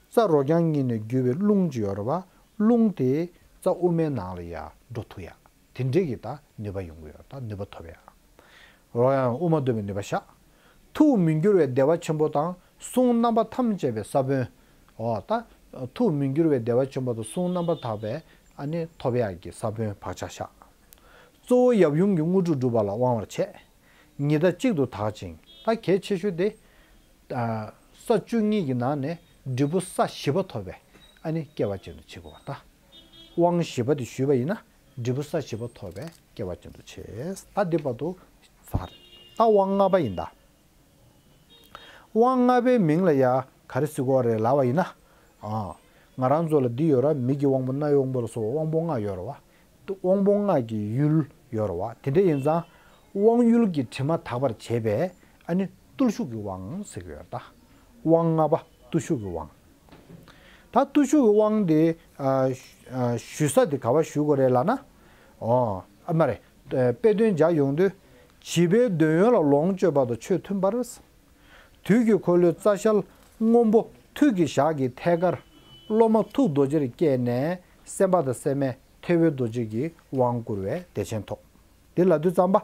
རྩ་རོ་རྐྱང་གཉིས་ནས་བརྒྱུད་པའི་རླུང་ཅིག་ཡོད་རེད་བ། རླུང་དེ་རྩ་དབུ་མའི་ནང་ལ་ཡར་འགྲོ་ཐུབ་ཡ། དེ་འདྲས་ཀྱི་ད་ནུས་པ་ཡོང་གི་ཡོད། ད་ནུས་པ་ཐོབ་ཡ། རོ་ཡང་དབུ་མ་བསྡོམས་པའི་ནུས་པ་ཤར། ཐུགས་མི་འགྱུར་བའི་བདེ་བ་ཆེན་པོ་དང་གསུང་རྣམ་པར་ཐམས་ཅད་པའི་ས་བོན། འོ་ད་ཐུགས་མི་འགྱུར་བའི་བདེ་བ་ཆེན་པོ་དང་གསུང་རྣམ་པར་དག་པའི་ཨ་ནི་ཐོབ་ཡག་གི་ས་བོན་བག་ཆགས་ཤར། གཙོ་བོ་ཡབ་ཡུམ་གྱི་དངོས་གྲུབ་སྒྲུབ་པ་ལ་དབང་བར་བྱེད། ཉི་ཟླ་གཅིག་ཏུ་དག་ཅིང་། ད་གལ་ཆེ་ཤོས་དེ། ས་བཅུ་གཉིས་ཀྱི་ནང་ནས་འབྲས་བུ་ས་བཞི་པ་ཐོབ་པའི་ཨ་ནི་སྐལ་བ་ཅན་དུ་བྱེད་དགོས་པ་ད། དབང་བཞི་པ་དེ་ཞུས་པ་ཡིན་ན་འབྲས་བུ་ས་བཞི་པ་ཐོབ་པའི་སྐལ་བ་ཅན་དུ་བྱེད། ད་འདི་བར་དུ་ཚར། ད་དབང་ལྔ་པ་ཡིན་ད། དབང་ལྔ་པའི་མིང་ལ་ཡ་ག་རེ་ཟེར་དགོས་རེད་ལབ་པ་ཡིན་ན། ཨ། ང་རང་ཚོ་ལ་འདི་ཡོད་ར། མིག་གི་དབང་པོ། རྣའི་དབང་པོ་ལ་སོགས་པ་དབང་པོ་ལྔ་ཡོད་ར་བ། དབང་པོ་ལྔ་གི་ཡུལ་ཡོད་ར་བ། དེ་འདྲ་ཡིན་ཙང་། དབང་ཡུལ་གྱི་དྲི་མ་དག་པར་བྱེད་པའི་ཨ་ནི་བརྟུལ་ཞུགས་ཀྱི་དབང་ཟེར་གྱི་ཡོད་ར་ད། དབང་ལྔ་པ་བརྟུལ་ཞུགས་ཀྱི་དབང་། ད་བརྟུལ་ཞུགས་ཀྱི་དབང་དེ་ཨ་ཨ་ཞུ་ས་དེ་ག་པར་ཞུ་དགོས་རེད་ལབ་ན། ཨོ་ཨ་མ་རེད། དཔེ་དོན་སྦྱར་ཡོང་དུས། བྱིས་པའི་འདོད་ཡོན་ལ་ལོངས་སྤྱོད་པ་དང་ཆོས་མཐུན་པར། དུས་ཀྱི་འཁོར་ལོའི་རྩ་ཞལ་སྔོན་པོ་ཐུགས་ཀྱི་ཞགས་ཀྱི་ཐད་ཀར་སློབ་མ་ཐུགས་རྡོ་རྗེར་བསྐྱེད་ནས་སེམས་དཔའ་དང་སེམས་མའི་ཐེ་བའི་རྡོ་རྗེ་གི་དབང་བསྐུར་བས་བདེ་ཆེན་ཐོབ། དེ་ལབ་དུས་ཙམ་པ།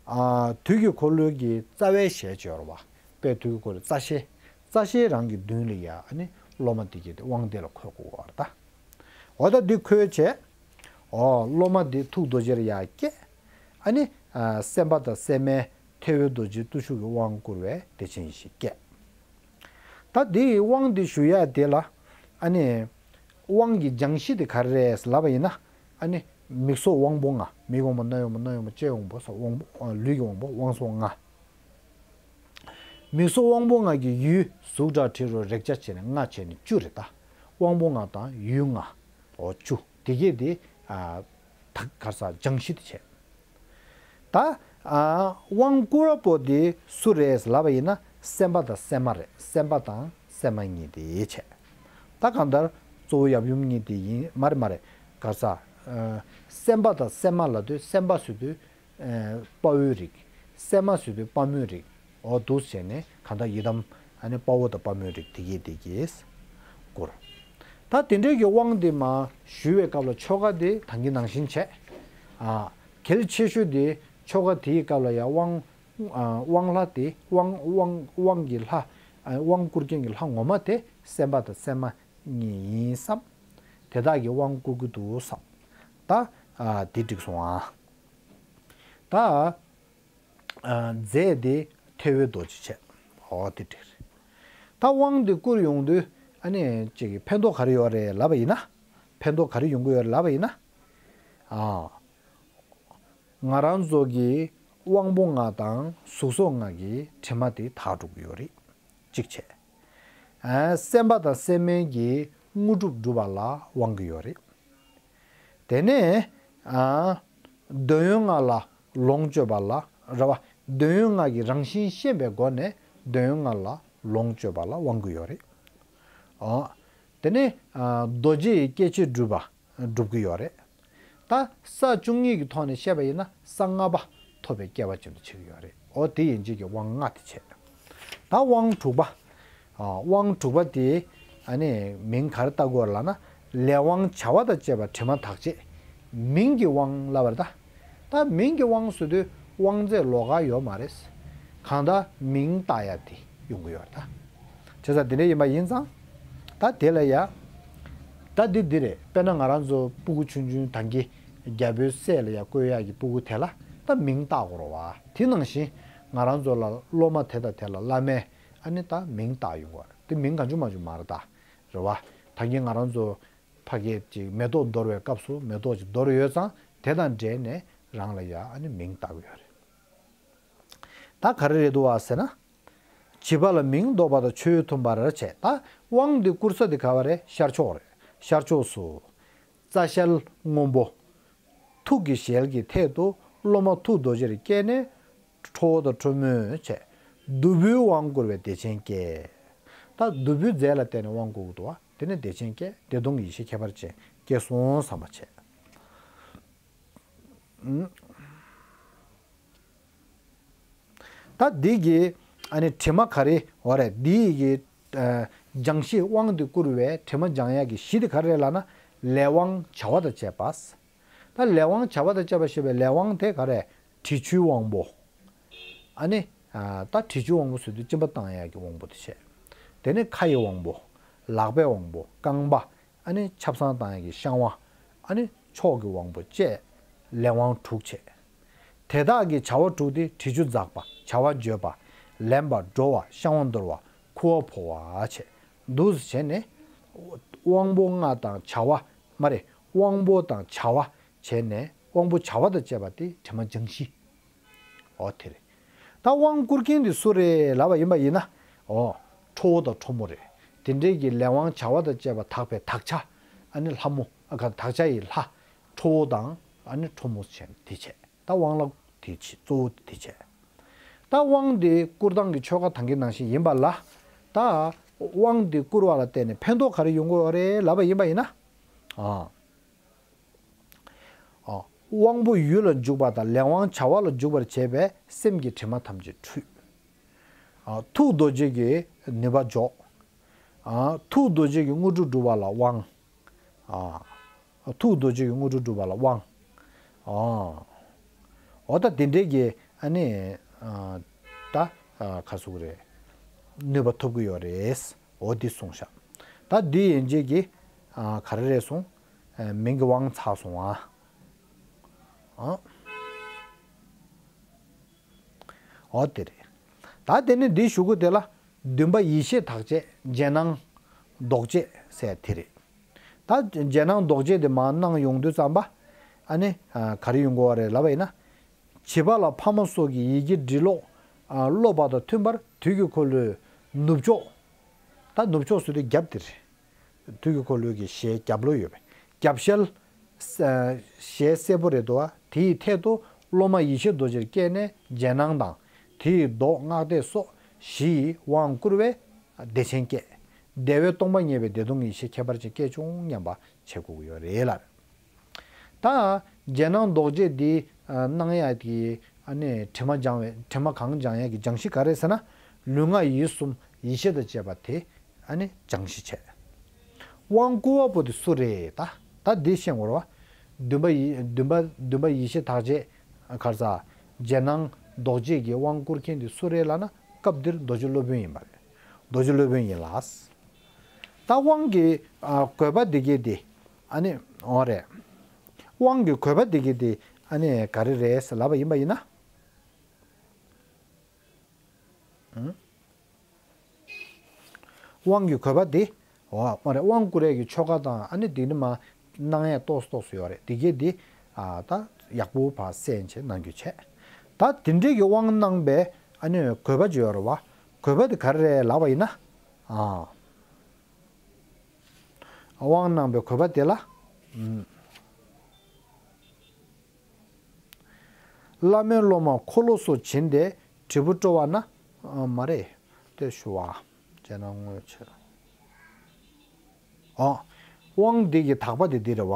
ཨ་དུས་ཀྱི་འཁོར་ལོའི་གི་རྩ་བའི་ཞལ་ཅིག་ཡོད་རེད་བ། དཔེ་དུས་ཀྱི་འཁོར་ལོའི་རྩ་ཞལ། རྩ་ཞལ་རང་གི་མདུན་ལ་ཡ་ཨ་ནི་སློབ་མ་དེ་གྱད་དེ་དབང་དེ་ལ་འཁོད་དགོས་པ་རེད་ད། འོ་ད་འདི་འཁོད་བྱས། འོ་སློབ་མ་འདི་ཐུགས་རྡོ་རྗེར་ཡར་བསྐྱེད། ཨ་ནི་ཨ་སེམས་དཔའ་དང་སེམས་མའི་ཐེ་བའི་རྡོ་རྗེ་བརྟུལ་ཞུགས་ཀྱི་དབང་བསྐུར་བས་བདེ་ཆེན་ཡེ་ཤེས་སྐྱེས། ད་འདིའི་དབང་འདི་ཞུ་ཡ་དེ་ལ་ཨ་ནི་དབང་གི་སྦྱང་གཞི་དེ་ག་རེ་རེད་ལབ་པ་ཡིན་ན། ཨ་ནི་མིག་སོགས་དབང་པོ་ལྔ། མིག་དབང་པོ། རྣ་དབང་པོ། སྣ་དབང་པོ། ལྕེ་དབང་པོ་སོགས་དབང་པོ། ལུས་ཀྱི་དབང་པོ། དབང་སོགས་ལྔ། མིག་སོགས་དབང་པོ་ལྔ་གི་ཡུལ་གཟུགས་སྒྲ་དྲི་རོ་རེག་བྱ་བྱས་ནས་ལྔ་བྱས་ནས་བཅུ་རེད་ད། དབང་པོ་ལྔ་དང་ཡུལ་ལྔ། འོ་བཅུ། དེ་གྱད་དེ་ཨ་ད་ག་རེ་ཟ། སྦྱང་གཞི་དེ་བྱས། ད་ཨ་དབང་བསྐུར་བ་པོ་དེ་སུ་རེད་ལབ་པ་ཡིན་ན་སེམས་དཔའ་དང་སེམས་མ་རེད། སེམས་དཔའ་དང་སེམས་མ་གཉིས་དེ་བྱས། ད་གང་ལྟར་གཙོ་བོ་ཡབ་ཡུམ་གཉིས་དེ་ཡིན། མ་རེད་མ་རེད། ག་རེ་ཟ། ཨ་སེམས་དཔའ་དང་སེམས་མ་ལབ་དུས་སེམས་དཔའ་ཟེར་དུས་ཨ་དཔའ་བོའི་རིགས། སེམས་མ་ཟེར་དུས་དཔའ་མོའི་རིགས། འོ་འདུག་བྱས་ནས་གང་ལྟར་ཡི་དམ་ཨ་ནི་དཔའ་བོ་དང་དཔའ་མོའི་རིགས་དེ་གྱད་དེ་གྱད་བསྐུར། ད་དེ་འདྲའི་གི་དབང་དེ་མར་ཞུ་བའི་སྐབས་ལ་ཆོ་ག་དེ་ད་གིན་ནང་བཞིན་བྱས། ཨ་གལ་ཆེ་ཤོས་དེ་ཆོ་ག་དེའི་སྐབས་ལ་ཡང་དབང་ཨ་དབང་ལྷ་དེ། དབང་དབང་དབང་གི་ལྷ། ཨ་དབང་བསྐུར་མཁན་གྱི་ལྷ་ངོ་མ་དེ་སེམས་དཔའ་དང་སེམས་མ་གཉིས་ཡིན་བསམ། དེ་དག་གིས་དབང་བསྐུར་གྱི་འདུག་བསམ། ད་ཨ་དེ་འགྲིག་སོང་ཨ། ད་ཨ་རྫས་དེ་ཐེ་བའི་རྡོ་རྗེ་བྱས། འོ་དེ་འགྲིག་རེད། ད་དབང་དེ་བསྐུར་ཡོང་དུས་ཨ་ནི་ཅིག་གི་ཕན་ཐོགས་ག་རེ་ཡོད་རེད་ལབ་པ་ཡིན་ན། ཕན་ཐོགས་ག་རེ་ཡོང་གི་ཡོད་རེད་ལབ་པ་ཡིན་ན། ཨ་ང་རང་ཚོ་གི་དབང་པོ་ལྔ་དང་གཟུགས་སོགས་ལྔ་གི་དྲི་མ་དེ་དག་འགྲོ་གི་ཡོད་རེད། གཅིག་བྱས། ཨ་སེམས་དཔའ་དང་སེམས་མའི་གི་དངོས་གྲུབ་སྒྲུབ་པ་ལ་དབང་གི་ཡོད་རེད། དེ་ནས་ཨ་འདོད་ཡོན་ལྔ་ལ་ལོངས་སྤྱོད་པ་ལ་རེད་བ། འདོད་ཡོན་ལྔ་གི་རང་བཞིན་ཤེས་པའི་སྒོ་ནས་འདོད་ཡོན་ལྔ་ལ་ལོངས་སྤྱོད་པ་ལ་དབང་གི་ཡོད་རེད། ཨ་དེ་ནས་ཨ་རྡོ་རྗེ་ཡི་སྐྱེ་མཆེད་སྒྲུབ་པ་སྒྲུབ་ཀྱི་ཡོད་རེད། ད་ས་བཅུ་གཉིས་ཀྱི་ཐོག་ནས་བཤད་པ་ཡིན་ན་ས་ལྔ་པ་ཐོབ་པའི་སྐལ་བ་ཅན་དུ་བྱེད་ཀྱི་ཡོད་རེད། འོ་དེ་ཡན་ཆད་ཀྱི་དབང་ལྔ་དེ་བྱས། ད་དབང་དྲུག་པ། ཨ། དབང་དྲུག་པ་དེ་ཨ་ནི་མིང་ག་རེ་བཏགས་དགོས་ལབ་ན། ལས་དབང་བྱ་བ་དང་བཅས་པ་དྲི་མ་དག་བྱེད། མིང་གི་དབང་ལབ་པ་རེད་ད། ད་མིང་གི་དབང་ཟེར་དུས་དབང་རྫས་ལོགས་ཀ་ཡོད་མ་རེད། གང་ལྟར་མིང་བཏགས་ཡ་དེ་ཡོང་གི་ཡོད་རེད་ད། བྱས་ཙང་དེ་འདྲ་ཡིན་པ་ཡིན་ཙང་། ད་དེ་ལ་ཡ། ད་འདི་འདི་རེད། དཔེར་ན་ང་རང་ཚོ་སྤུ་གུ་ཆུང་ཆུང་ད་གིན་རྒྱལ་པོའི་སྲས་ལ་ཡ་བསྐོས་ཡག་གི་སྤུ་གུ་དེ་ལ་ད་མིང་བཏགས་དགོས་རེད་བ། དེ་ནང་བཞིན་ང་རང་ཚོ་ལ་སློབ་མ་དེ་དང་དེ་ལ་བླ་མས་ཨ་ནི་ད་མིང་བཏགས་ཡོང་གི་རེད། དེ་མིང་གང་བྱུང་མང་བྱུང་མ་རེད་ད། རེད་བ། ད་གིན་ང་རང་ཚོ་ཕ་གི་ཅིག་མེ་ཏོག་འདོར་བའི་སྐབས་སུ་མེ་ཏོག་ཅིག་འདོར་ཡོད་ཙང་དེ་དང་འབྲེལ་ནས་རང་ལ་ཡ་ཨ་ནི་མིང་བཏགས་ཀྱི་ཡོད་རེད། ད་ག་རེ་རེད་འདུག་བ་ཟེར་ན། བྱིས་པ་ལ་མིང་འདོགས་པ་དང་ཆོས་མཐུན་པར་བྱེད། ད་དབང་འདི་བསྐུར་ས་དེ་ག་བ་རེད། ཤར་ཕྱོགས་རེད། ཤར་ཕྱོགས་སུ། རྩ་ཞལ་སྔོན་པོ། ཐུགས་ཀྱི་ཞལ་གྱི་ཐད་དུ་སློབ་མ་ཐུགས་རྡོ་རྗེར་བསྐྱེད་ནས་ཁྲོ་བོ་དང་ཁྲོ་མོས་བྱས། གདུ་བུའི་དབང་བསྐུར་བས་བདེ་ཆེན་བསྐྱེད། ད་གདུ་བུའི་རྫས་ལ་བརྟེན་ནས་དབང་བསྐུར་གྱི་འདུག་བ། དེ་ནས་བདེ་ཆེན་བསྐྱེད། བདེ་སྟོང་གི་ཡེ་ཤེས་ཁྱད་པར་ཅན་སྐྱེས་སོང་བསམ་པ་བྱས། ད་འདི་གི་ཨ་ནི་དྲི་མ་ག་རེ་ཡོད་རེད། འདི་གི་ཨ་སྦྱང་གཞི། དབང་འདི་བསྐུར་བའི་དྲི་མ་སྦྱང་ཡག་གི་གཞི་དེ་ག་རེ་རེད་ལབ་ན། ལས་དབང་བྱ་བ་དང་བཅས་པ། ད་ལས་དབང་བྱ་བ་དང་བཅས་པ་ཞེས་པའི་ལས་དབང་དེ་ག་རེ། དྲི་ཆུའི་དབང་པོ། ཨ་ནི་ཨ་ད་དྲི་ཆུའི་དབང་པོ་ཟེར་དུས་གཅིན་པ་བཏང་ཡག་གི་དབང་པོ་དེ་བྱས། དེ་ནས་ཁ་ཡི་དབང་པོ། ལག་པའི་དབང་པོ། རྐང་པ། ཨ་ནི་ཆབ་གསང་བཏང་ཡག་གི་བཤང་བ། ཨ་ནི་མཆོག་གི་དབང་པོ་བཅས་ལས་དབང་དྲུག་བྱས། དེ་དག་གི་བྱ་བ་དྲུག་དེ། དྲི་ཆུ་འཛག་པ། བྱ་བ་བརྗོད་པ། ལེན་པ། འགྲོ་བ། བཤང་བ་འདོར་བ། ཁུ་བ་ཕོ་བ་བྱས། འདུག་སེ་བྱས་ནས་དབང་པོ་ལྔ་དང་བྱ་བ། མ་རེད། དབང་པོ་དང་བྱ་བ་བྱས་ནས་དབང་པོ་བྱ་བ་དང་བཅས་པ་དེ་དྲི་མ་སྦྱང་གཞི། འོ་དེ་རེད། ད་དབང་བསྐུར་མཁན་དེ་སུ་རེད་ལབ་པ་ཡིན་པ་ཡིན་ན། འོ། ཁྲོ་བོ་དང་ཁྲོ་མོ་རེད། དེ་འདྲའི་གི་ལས་དབང་བྱ་བ་དང་བཅས་པ་དག་པའི་དག་བྱ། ཨ་ནི་ལྷ་མོ། ཨ་ག་དག་བྱ་ཡི་ལྷ། ཁྲོ་བོ་དང་ཨ་ནི་ཁྲོ་མོ་བྱས་དེ་བྱས། ད་དབང་ལ་དེ་བྱས། གཙོ་བོ་དེ་བྱས། ད་དབང་དེ་བསྐུར་སྟངས་ཀྱི་ཆོ་ག་ད་གིན་ནང་བཞིན་ཡིན་པ་ལ། ད་དབང་དེ་བསྐུར་བ་ལ་བརྟེན་ནས་ཕན་ཐོགས་ག་རེ་ཡོང་གི་ཡོད་རེད་ལབ་པ་ཡིན་པ་ཡིན་ན། ཨ། ཨ། དབང་པོ་ཡུལ་ལ་འཇུག་པ་དང་ལས་དབང་བྱ་བ་ལ་འཇུག་པར་བྱེད་པས་སེམས་ཀྱི་དྲི་མ་ཐམས་ཅད་འཁྲུད། ཨ། ཐུགས་རྡོ་རྗེ་གི་ནུས་པ་འཇོག། ཨ། ཐུགས་རྡོ་རྗེ་གི་དངོས་གྲུབ་སྒྲུབ་པ་ལ་དབང་། ཨ། ཐུགས་རྡོ་རྗེ་གི་དངོས་གྲུབ་སྒྲུབ་པ་ལ་དབང་། ཨ། འོ་ད་དེ་འདྲའི་གི་ཨ་ནི། ཨ། ད། ཨ། ག་ཟེར་དགོས་རེད། ནུས་པ་ཐོབ་ཀྱི་ཡོད་རེད། འོ་འདི་གསུངས་ཤག་ད་འདི་ཡན་ཆད་ཀྱི། ཨ། ག་རེ་རེད་སོང་། ཨ། མིང་གི་དབང་ཚར་སོང་ཨ། ཨ། འོ་དེ་རེད། ད་དེ་ནས་འདིའི་གཞུག་གུ་དེ་ལ་བདུན་པ་ཡིད་ཤེས་དག་བྱེད། རྗེས་གནང་ལྡོག་བྱེད་ཟེར་དེ་རེད། ད་རྗེས་གནང་ལྡོག་བྱེད་དེ་མར་གནང་ཡོང་དུས་ཙམ་པ། ཨ་ནི། ཨ། ག་རེ་ཡོང་གི་རེད་ལབ་པ་ཡིན་ན། བྱིས་པ་ལ་ཕ་མ་སོགས་ཀྱི་ཡི་གེ་འབྲི་ཀློག། ཨ། སློབ་པ་དང་མཐུན་པར་དུས་ཀྱི་འཁོར་ལོའི་ནུབ་ཕྱོགས། ད་ནུབ་ཕྱོགས་ཟེར་དུས་རྒྱབ་དེ་རེད། དུས་ཀྱི་འཁོར་ལོའི་གི་ཞལ་རྒྱབ་ལོགས་ཡོད་པའི་རྒྱབ་ཞལ། ཨ། ཞལ་སེར་པོ་རེད་འདུག་བ། དེའི་ཐད་དུ་སློབ་མ་ཡེ་ཤེས་རྡོ་རྗེར་བསྐྱེད་ནས་རྗེས་གནང་དང་། དེའི་ལྡོག་སྔགས་བཟླས་སོགས་བཞི་ཡི་དབང་བསྐུར་བས་བདེ་ཆེན་བསྐྱེད། བདེ་བས་སྟོང་པ་ཉིད་པའི་བདེ་སྟོང་གི་ཡེ་ཤེས་ཁྱད་པར་ཅན་སྐྱེས་བྱུང་སྙམ་པ་བྱེད་དགོས་ཀྱི་ཡོད་རེད་ལ། ད་རྗེས་གནང་ལྡོག་བྱེད་འདི་གནང་ཡག་གི་ཨ་ནི་དྲི་མ་སྦྱང་བའི་དྲི་མ་གང་སྦྱང་ཡག་གི་སྦྱང་གཞི་ག་རེ་ཟེར་ན། ལུས་ངག་ཡིད་གསུམ་ཡེ་ཤེས་དང་བཅས་པ་དེ་ཨ་ནི་སྦྱང་གཞི་བྱས། དབང་བསྐུར་བ་པོ་དེ་སུ་རེད། ད་ད་འདི་ཤེས་དགོས་རེད་བ། བདུན་པ་ཡི་བདུན་པ་བདུན་པ་ཡེ་ཤེས་དག་བྱེད། ག་རེ་ཟ། རྗེས་གནང་ལྡོག་བྱེད་ཀྱི་དབང་བསྐུར་མཁན་དེ་སུ་རེད་ལབ་ན། སྐབས་འདིར་རྡོ་རྗེ་སློབ་དཔོན་ཡིན་པ་རེད། རྡོ་རྗེ་སློབ་དཔོན་ཡིན་ལ། ད་དབང་གི་ཨ་དགོས་པ་འདི་གས་དེ་ཨ་ནི་འོ་རེད། དབང་གི་དགོས་པ་འདི་གས་དེ་ཨ་ནི་ག་རེ་རེད་ཟེར་ལབ་པ་ཡིན་པ་ཡིན་ན། ཨང་། དབང་གི་དགོས་པ་འདི། འོ་མ་རེད། དབང་བསྐུར་ཡས་ཀྱི་ཆོ་ག་དང་ཨ་ནི་འདི་ནི་མ་གནང་ཡས་ཏོག་ཙམ་ཏོག་ཙམ་ཡོད་རེད། འདི་གས་འདི་ཨ་ད་ཡག་པོ་ཕར་གསན་བྱས་གནང་རྒྱུ་བྱས། ད་དེ་འདྲའི་གི་དབང་གནང་པའི་ཨ་ནི་དགོས་པ་ཅིག་ཡོད་རེད་བ། དགོས་པ་དེ་ག་རེ་རེད་ལབ་པ་ཡིན་ན། ཨ། དབང་གནང་པའི་དགོས་པ་དེ་ལ། ཨུམ། བླ་མའི་སློབ་མ་འཁོར་ལོ་སོགས་བྱིན་ཏེ་དྲིལ་བུ་དཀྲོལ་བ་ན། ཨ། མ་རེད། དེ་ཞུ་བ། རྗེས་གནང་དངོས་ཆེད། ཨོ། དབང་འདི་གི་དག་པ་དེ་འདི་རེད་བ།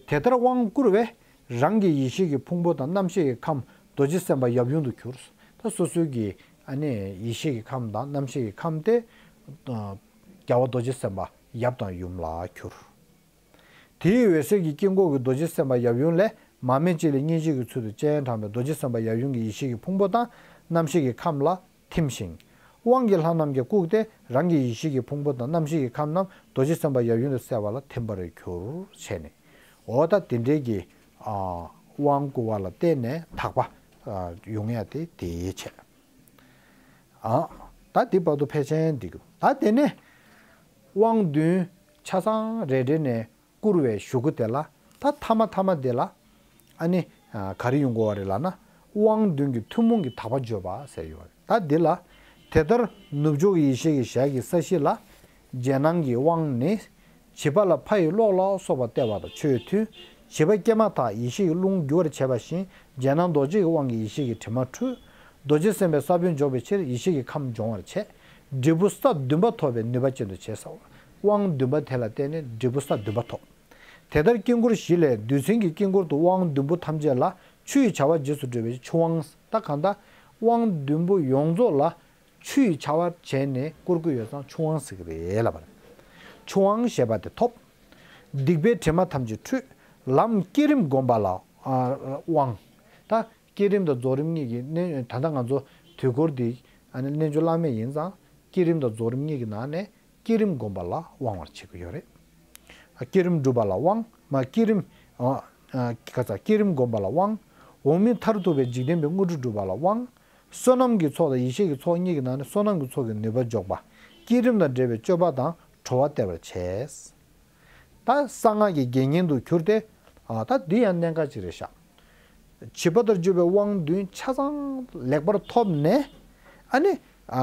དེ་ལྟར་དབང་བསྐུར་བས་རང་གི་ཡེ་ཤེས་ཀྱི་ཕུང་པོ་དང་རྣམ་ཤེས་ཀྱི་ཁམས་རྡོ་རྗེ་སེམས་དཔའ་ཡབ་ཡུམ་དུ་གྱུར། ད་སོ་སོའི་གི་ ཨ་ནི་ཡེ་ཤེས་ཀྱི་ཁམས་དང་རྣམ་ཤེས་ཀྱི་ཁམས་དེ། རྒྱལ་བ་རྡོ་རྗེ་སེམས་དཔའ་ཡབ་དང་ཡུམ་ལ་གྱུར། དེའི་འོད་ཟེར་གྱི་དཀྱིལ་འཁོར་གྱི་རྡོ་རྗེ་སེམས་དཔའ་ཡབ་ཡུམ་ལས་མར་མེ་མཆེད་ལས་སྙིང་རྗེ་གི་ཚུལ་དུ་སྤྱན་དྲངས་པའི་རྡོ་རྗེ་སེམས་དཔའ་ཡབ་ཡུམ་གྱི་ཡེ་ཤེས་ཀྱི་ཕུང་པོ་དང་རྣམ་ཤེས་ཀྱི་ཁམས་ལ་ཐིམ་ཞིང་། དབང་གི་ལྷ་རྣམས་ཀྱིས་བཀུག་སྟེ་རང་གི་ཡེ་ཤེས་ཀྱི་ཕུང་པོ་དང་རྣམ་ཤེས་ཀྱི་ཁམས་རྣམས་རྡོ་རྗེ་སེམས་དཔའ་ཡབ་ཡུམ་དུ་གསལ་བ་ལ་ཐིམ་པར་གྱུར་བྱས་ནས། འོ་ད་དེ་འདྲའི་གི་ཨ་དབང་བསྐུར་བ་ལ་བརྟེན་ནས་དག་པ་ཨ་ཡོང་ཡ་དེ་དེའི་ཆེད། ཨ་ད་འདི་བར་དུ་ཕལ་ཆེར་འགྲིག་གི་འདུག་ད་དེ་ནས་དབང་བདུན་ཆ་ཚང་རེ་རེ་ནས་བསྐུར་བའི་གཞུག་གུ་དེ་ལ། ད་ཐ་མ་ཐ་མ་དེ་ལ་ཨ་ནི་ཨ་ག་རེ་ཡོང་དགོས་པ་རེད་ལབ་ན། དབང་བདུན་གྱི་ཐུན་མོང་གི་དག་པ་བརྗོད་པ་ཟེར་ཡོད་རེད། ད་འདི་ལ། དེ་ལྟར་ནུབ་ཕྱོགས་ཀྱི་ཡེ་ཤེས་ཀྱི་ཞལ་གྱི་ས་གཞི་ལ། རྗེས་གནང་གི་དབང་ནི། བྱིས་པ་ལ་ཕ་ཡི་གློག་ལ་སོགས་པ་སྟེར་བ་དང་ཆོས་མཐུན། བྱིས་པ་སྐྱེས་མ་ཐག་ཡེ་ཤེས་ཀྱི་རླུང་རྒྱུ་བར་བྱེད་པ་བཞིན། རྗེས་གནང་རྡོ་རྗེ་གི་དབང་གིས་ཡེ་ཤེས་ཀྱི་དྲི་མ་འཁྲུད། རྡོ་རྗེ་སེམས་དཔའི་ས་བོན་འཇོག་པའི་ཕྱིར་ཡེ་ཤེས་ཀྱི་ཁམས་སྦྱོང་བར་བྱེད། འབྲས་བུ་ས་བདུན་པ་ཐོབ་པའི་ནུས་པ་ཅན་དུ་བྱེད་ཟེར། དབང་བདུན་པ་དེ་ལ་བརྟེན་ནས་འབྲས་བུ་ས་བདུན་པ་ཐོབ། དེ་ལྟར་དཀྱིལ་འཁོར་བཞི་ལས་བདུད་བྱེད་ཀྱི་དཀྱིལ་འཁོར་དུ་དབང་བདུན་པོ་ཐམས་ཅད་ལ་ཆུ་ཡི་བྱ་བ་རྗེས་སུ་འགྲོ་བའི་ཆུ་དབང་། ད་གང་ལྟར་དབང་བདུན་པོ་ཡོངས་རྫོགས་ལ་ཆུ་ཡི་བྱ་བ་བྱས་ནས་བསྐུར་གྱི་ཡོད་ཙང་ཆུ་དབང་ཟེར་གྱི་རེད་ལབ་པ་རེད། ཆུ་དབང་ཞེས་པ་དེ་ཐོབ། སྡིག་པའི་དྲི་མ་ཐམས་ཅད་འཁྲུད། ལམ་བསྐྱེད་རིམ་བསྒོམ་པ་ལ་ཨ་དབང་། ད་བསྐྱེད་རིམ་དང་རྫོགས་རིམ་གཉིས་ཀྱི་གནས། ད་ལྟ་ང་ཚོ་དུས་འཁོར་འདི་ཨ་ནི་རྣལ་འབྱོར་བླ་མེད་ཡིན་ཙང་། བསྐྱེད་རིམ་དང་རྫོགས་རིམ་གཉིས་ཀྱི་ནང་ནས་བསྐྱེད་རིམ་བསྒོམ་པ་ལ་དབང་བར་བྱེད་ཀྱི་ཡོད་རེད། ཨ་བསྐྱེད་རིམ་སྒྲུབ་པ་ལ་དབང་། མ་བསྐྱེད་རིམ་ཨ་ཨ་ག་ས། བསྐྱེད་རིམ་བསྒོམ་པ་ལ་དབང་། འོག་མིན་མཐར་ཐུག་པའི་འཇིག་རྟེན་པའི་དངོས་གྲུབ་སྒྲུབ་པ་ལ་དབང་། བསོད་ནམས་ཀྱི་ཚོགས་དང་ཡེ་ཤེས་ཀྱི་ཚོགས་གཉིས་ཀྱི་ནང་ནས་བསོད་ནམས་ཀྱི་ཚོགས་ཀྱི་ནུས་པ་འཇོག་པ། བསྐྱེད་རིམ་དང་འབྲེལ་བའི་སྤྱོད་པ་དང་གྲོལ་བ་སྟེར་བར་བྱེད། ད་གསང་སྔགས་ཀྱི་དགེ་བསྙེན་དུ་གྱུར་ཏེ། ཨ་ད་འདི་ཡང་གནད་འགག་ཅིག་རེད་ཤག་བྱིས་པ་ལྟར་གྱུར་པའི་དབང་བདུན་ཆ་ཚང་ལེགས་པར་ཐོབ་ནས། ཨ་ནི་ཨ་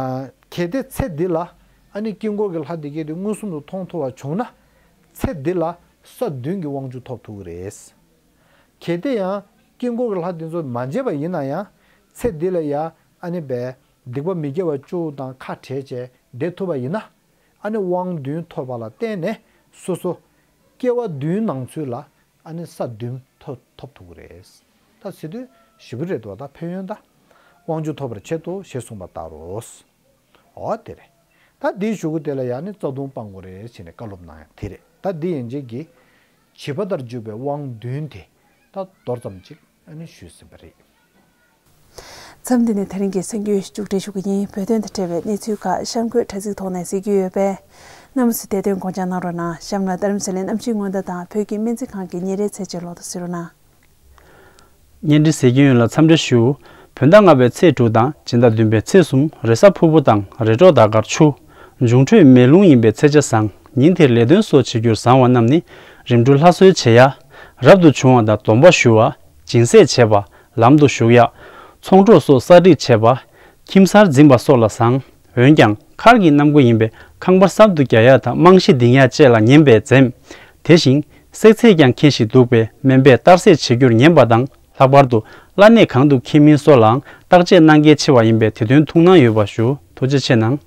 གལ་ཏེ་ཚེ་འདི་ལ་ཨ་ནི་དཀྱིལ་འཁོར་གྱི་ལྷ་དེ་གས་དེ་མངོན་སུམ་དུ་མཐོང་ཐུབ་པ་བྱུང་ན། ཚེ་འདི་ལ་ས་བདུན་གྱི་དབང་ཕྱུག་ཐོབ་ཐུབ་ཀྱི་རེད། གལ་ཏེ་ཡང་དཀྱིལ་འཁོར་གྱི་ལྷ་དེ་ཚོ་མ་མཇལ་བ་ཡིན་ན་ཡང་། ཚེ་འདི་ལ་ཡང་ཨ་ནི་བས་སྡིག་པ་མི་དགེ་བ་བཅུ་དང་ཁ་བྲལ་བྱས་བསྡད་ཐུབ་པ་ཡིན་ན། ཨ་ནི་དབང་བདུན་ཐོབ་པ་ལ་བརྟེན་ནས་སོ་སོ་སྐྱེ་བ་བདུན་ནང་ཚུད་ལ་ཨ་ནི་ས་བདུན་ཐོབ་ཐོབ་ཐུབ་ཀྱི་རེད། ད་ཟེར་དུས་ཞེ་པོ་རེད་འདུག་ད་ཕན་ཡོན་ད། དབང་ཕྱུག་ཐོབ་པར་བྱེད་དོ་ཞེས་གསུངས་པ་ལྟར་རོ། འོ་དེ་རེད། ད་འདིའི་གཞུག་གུ་དེ་ལ་ཡང་ནི་རྩ་ལྟུང་སྤང་དགོས་རེད་ཟེར་ནས་བཀའ་སློབ་གནང་ཡ་དེ་རེད། ད་འདི་ཡན་ཆད་ཀྱི་བྱིས་པ་ལྟར་གྱུར་པའི་དབང་བདུན་དེ་ད་མདོར་ཙམ་ཅིག་ཨ་ནི་ཞུས་ཟིན་པ་རེད། མཚམས་འདི་ནས་དེ་རིང་གི་གསར་འགྱུར་མཇུག་སྒྲིལ་ཞུ་གི་ཡིན། བོད་དོན་དང་འབྲེལ་བའི་གནས་ཚུལ་ཁག་གཤམ་འཁོད་དྲ་ཚིགས་ཐོག་ནས་གཟིགས་རྒྱུ་ཡོད་པས། རྣམ་པ་ཚོས་བདེ་དོན་སྒོ་འཕྱག་གནང་རོགས་གནང་། གཤམ་ལ་རྡ་རམ་ས་ལའི་གནམ་གཤིས་སྔོན་བརྡ་དང་བོད་ཀྱི་སྨན་རྩིས་ཁང་གི་ཉིན་རེའི་ཚེས་བཅད་ལོག་རྟོག་གཟིགས་རོགས་གནང་། བརྙན་འཕྲིན་གཟིགས་མཁན་ཡོངས་ལ་འཚམས་འདྲི་ཞུ། བོད་ཟླ་ལྔ་པའི་ཚེས་དྲུག་དང་སྤྱི་ཟླ་བདུན་པའི་ཚེས་གསུམ་རེས་གཟའ་ཕུར་བུ་དང་རེས་གྲོགས་ཟླ་སྐར་ཆུ། འབྱུང་འཕྲོད་མེ་རླུང་ཡིན་པའི་ཚེས་ཆ་བཟང་། ཉིན་དེར་ལས་དོན་སོགས་བྱེད་རྒྱུར་བཟང་བ་རྣམས་ནི། རིམ་གྲོ་ལྷ་གསོལ་བྱེད་ཡ། རབ་ཏུ་བྱུང་བ་དང་སྡོམ་པ་ཞུ་བ། སྦྱིན་སྲེག་བྱེད་པ། ལམ་དུ་ཞུགས་ཡ། ཚོང་འབྲོག་སོགས་གསར་སྒྲིག་བྱེད་པ། ཁྱིམ་གསར་འཛིན་པ་སོགས་ལ་བཟང་། འོན་ཀྱང་མཁར་གྱི་གནམ་སྒོ་ཡིན་པས་ཁང་པ་གསར་དུ་རྒྱག་ཡ་དང་རྨང་གཞི་འདིང་ཡ་བཅས་ལ་ངན་པས་འཛེམ། དེ་བཞིན་བསྲེག་ཚད་ཀྱང་ཁེངས་ཤིང་སྡུག་པས་སྨན་པས་བརྟག་དཔྱད་བྱེད་རྒྱུར་ངན་པ་དང་། ལྷག་པར་དུ་བླ་གནས་གང་དུ་འཁེལ་མིན་སོགས་ལའང་བརྟག་དཔྱད་གནང་གལ་ཆེ་བ་ཡིན་པས་དེ་དོན་ཐུགས་སྣང་ཡོད་པ་ཞུ། ཐུགས་རྗེ་ཆེ་གནང་།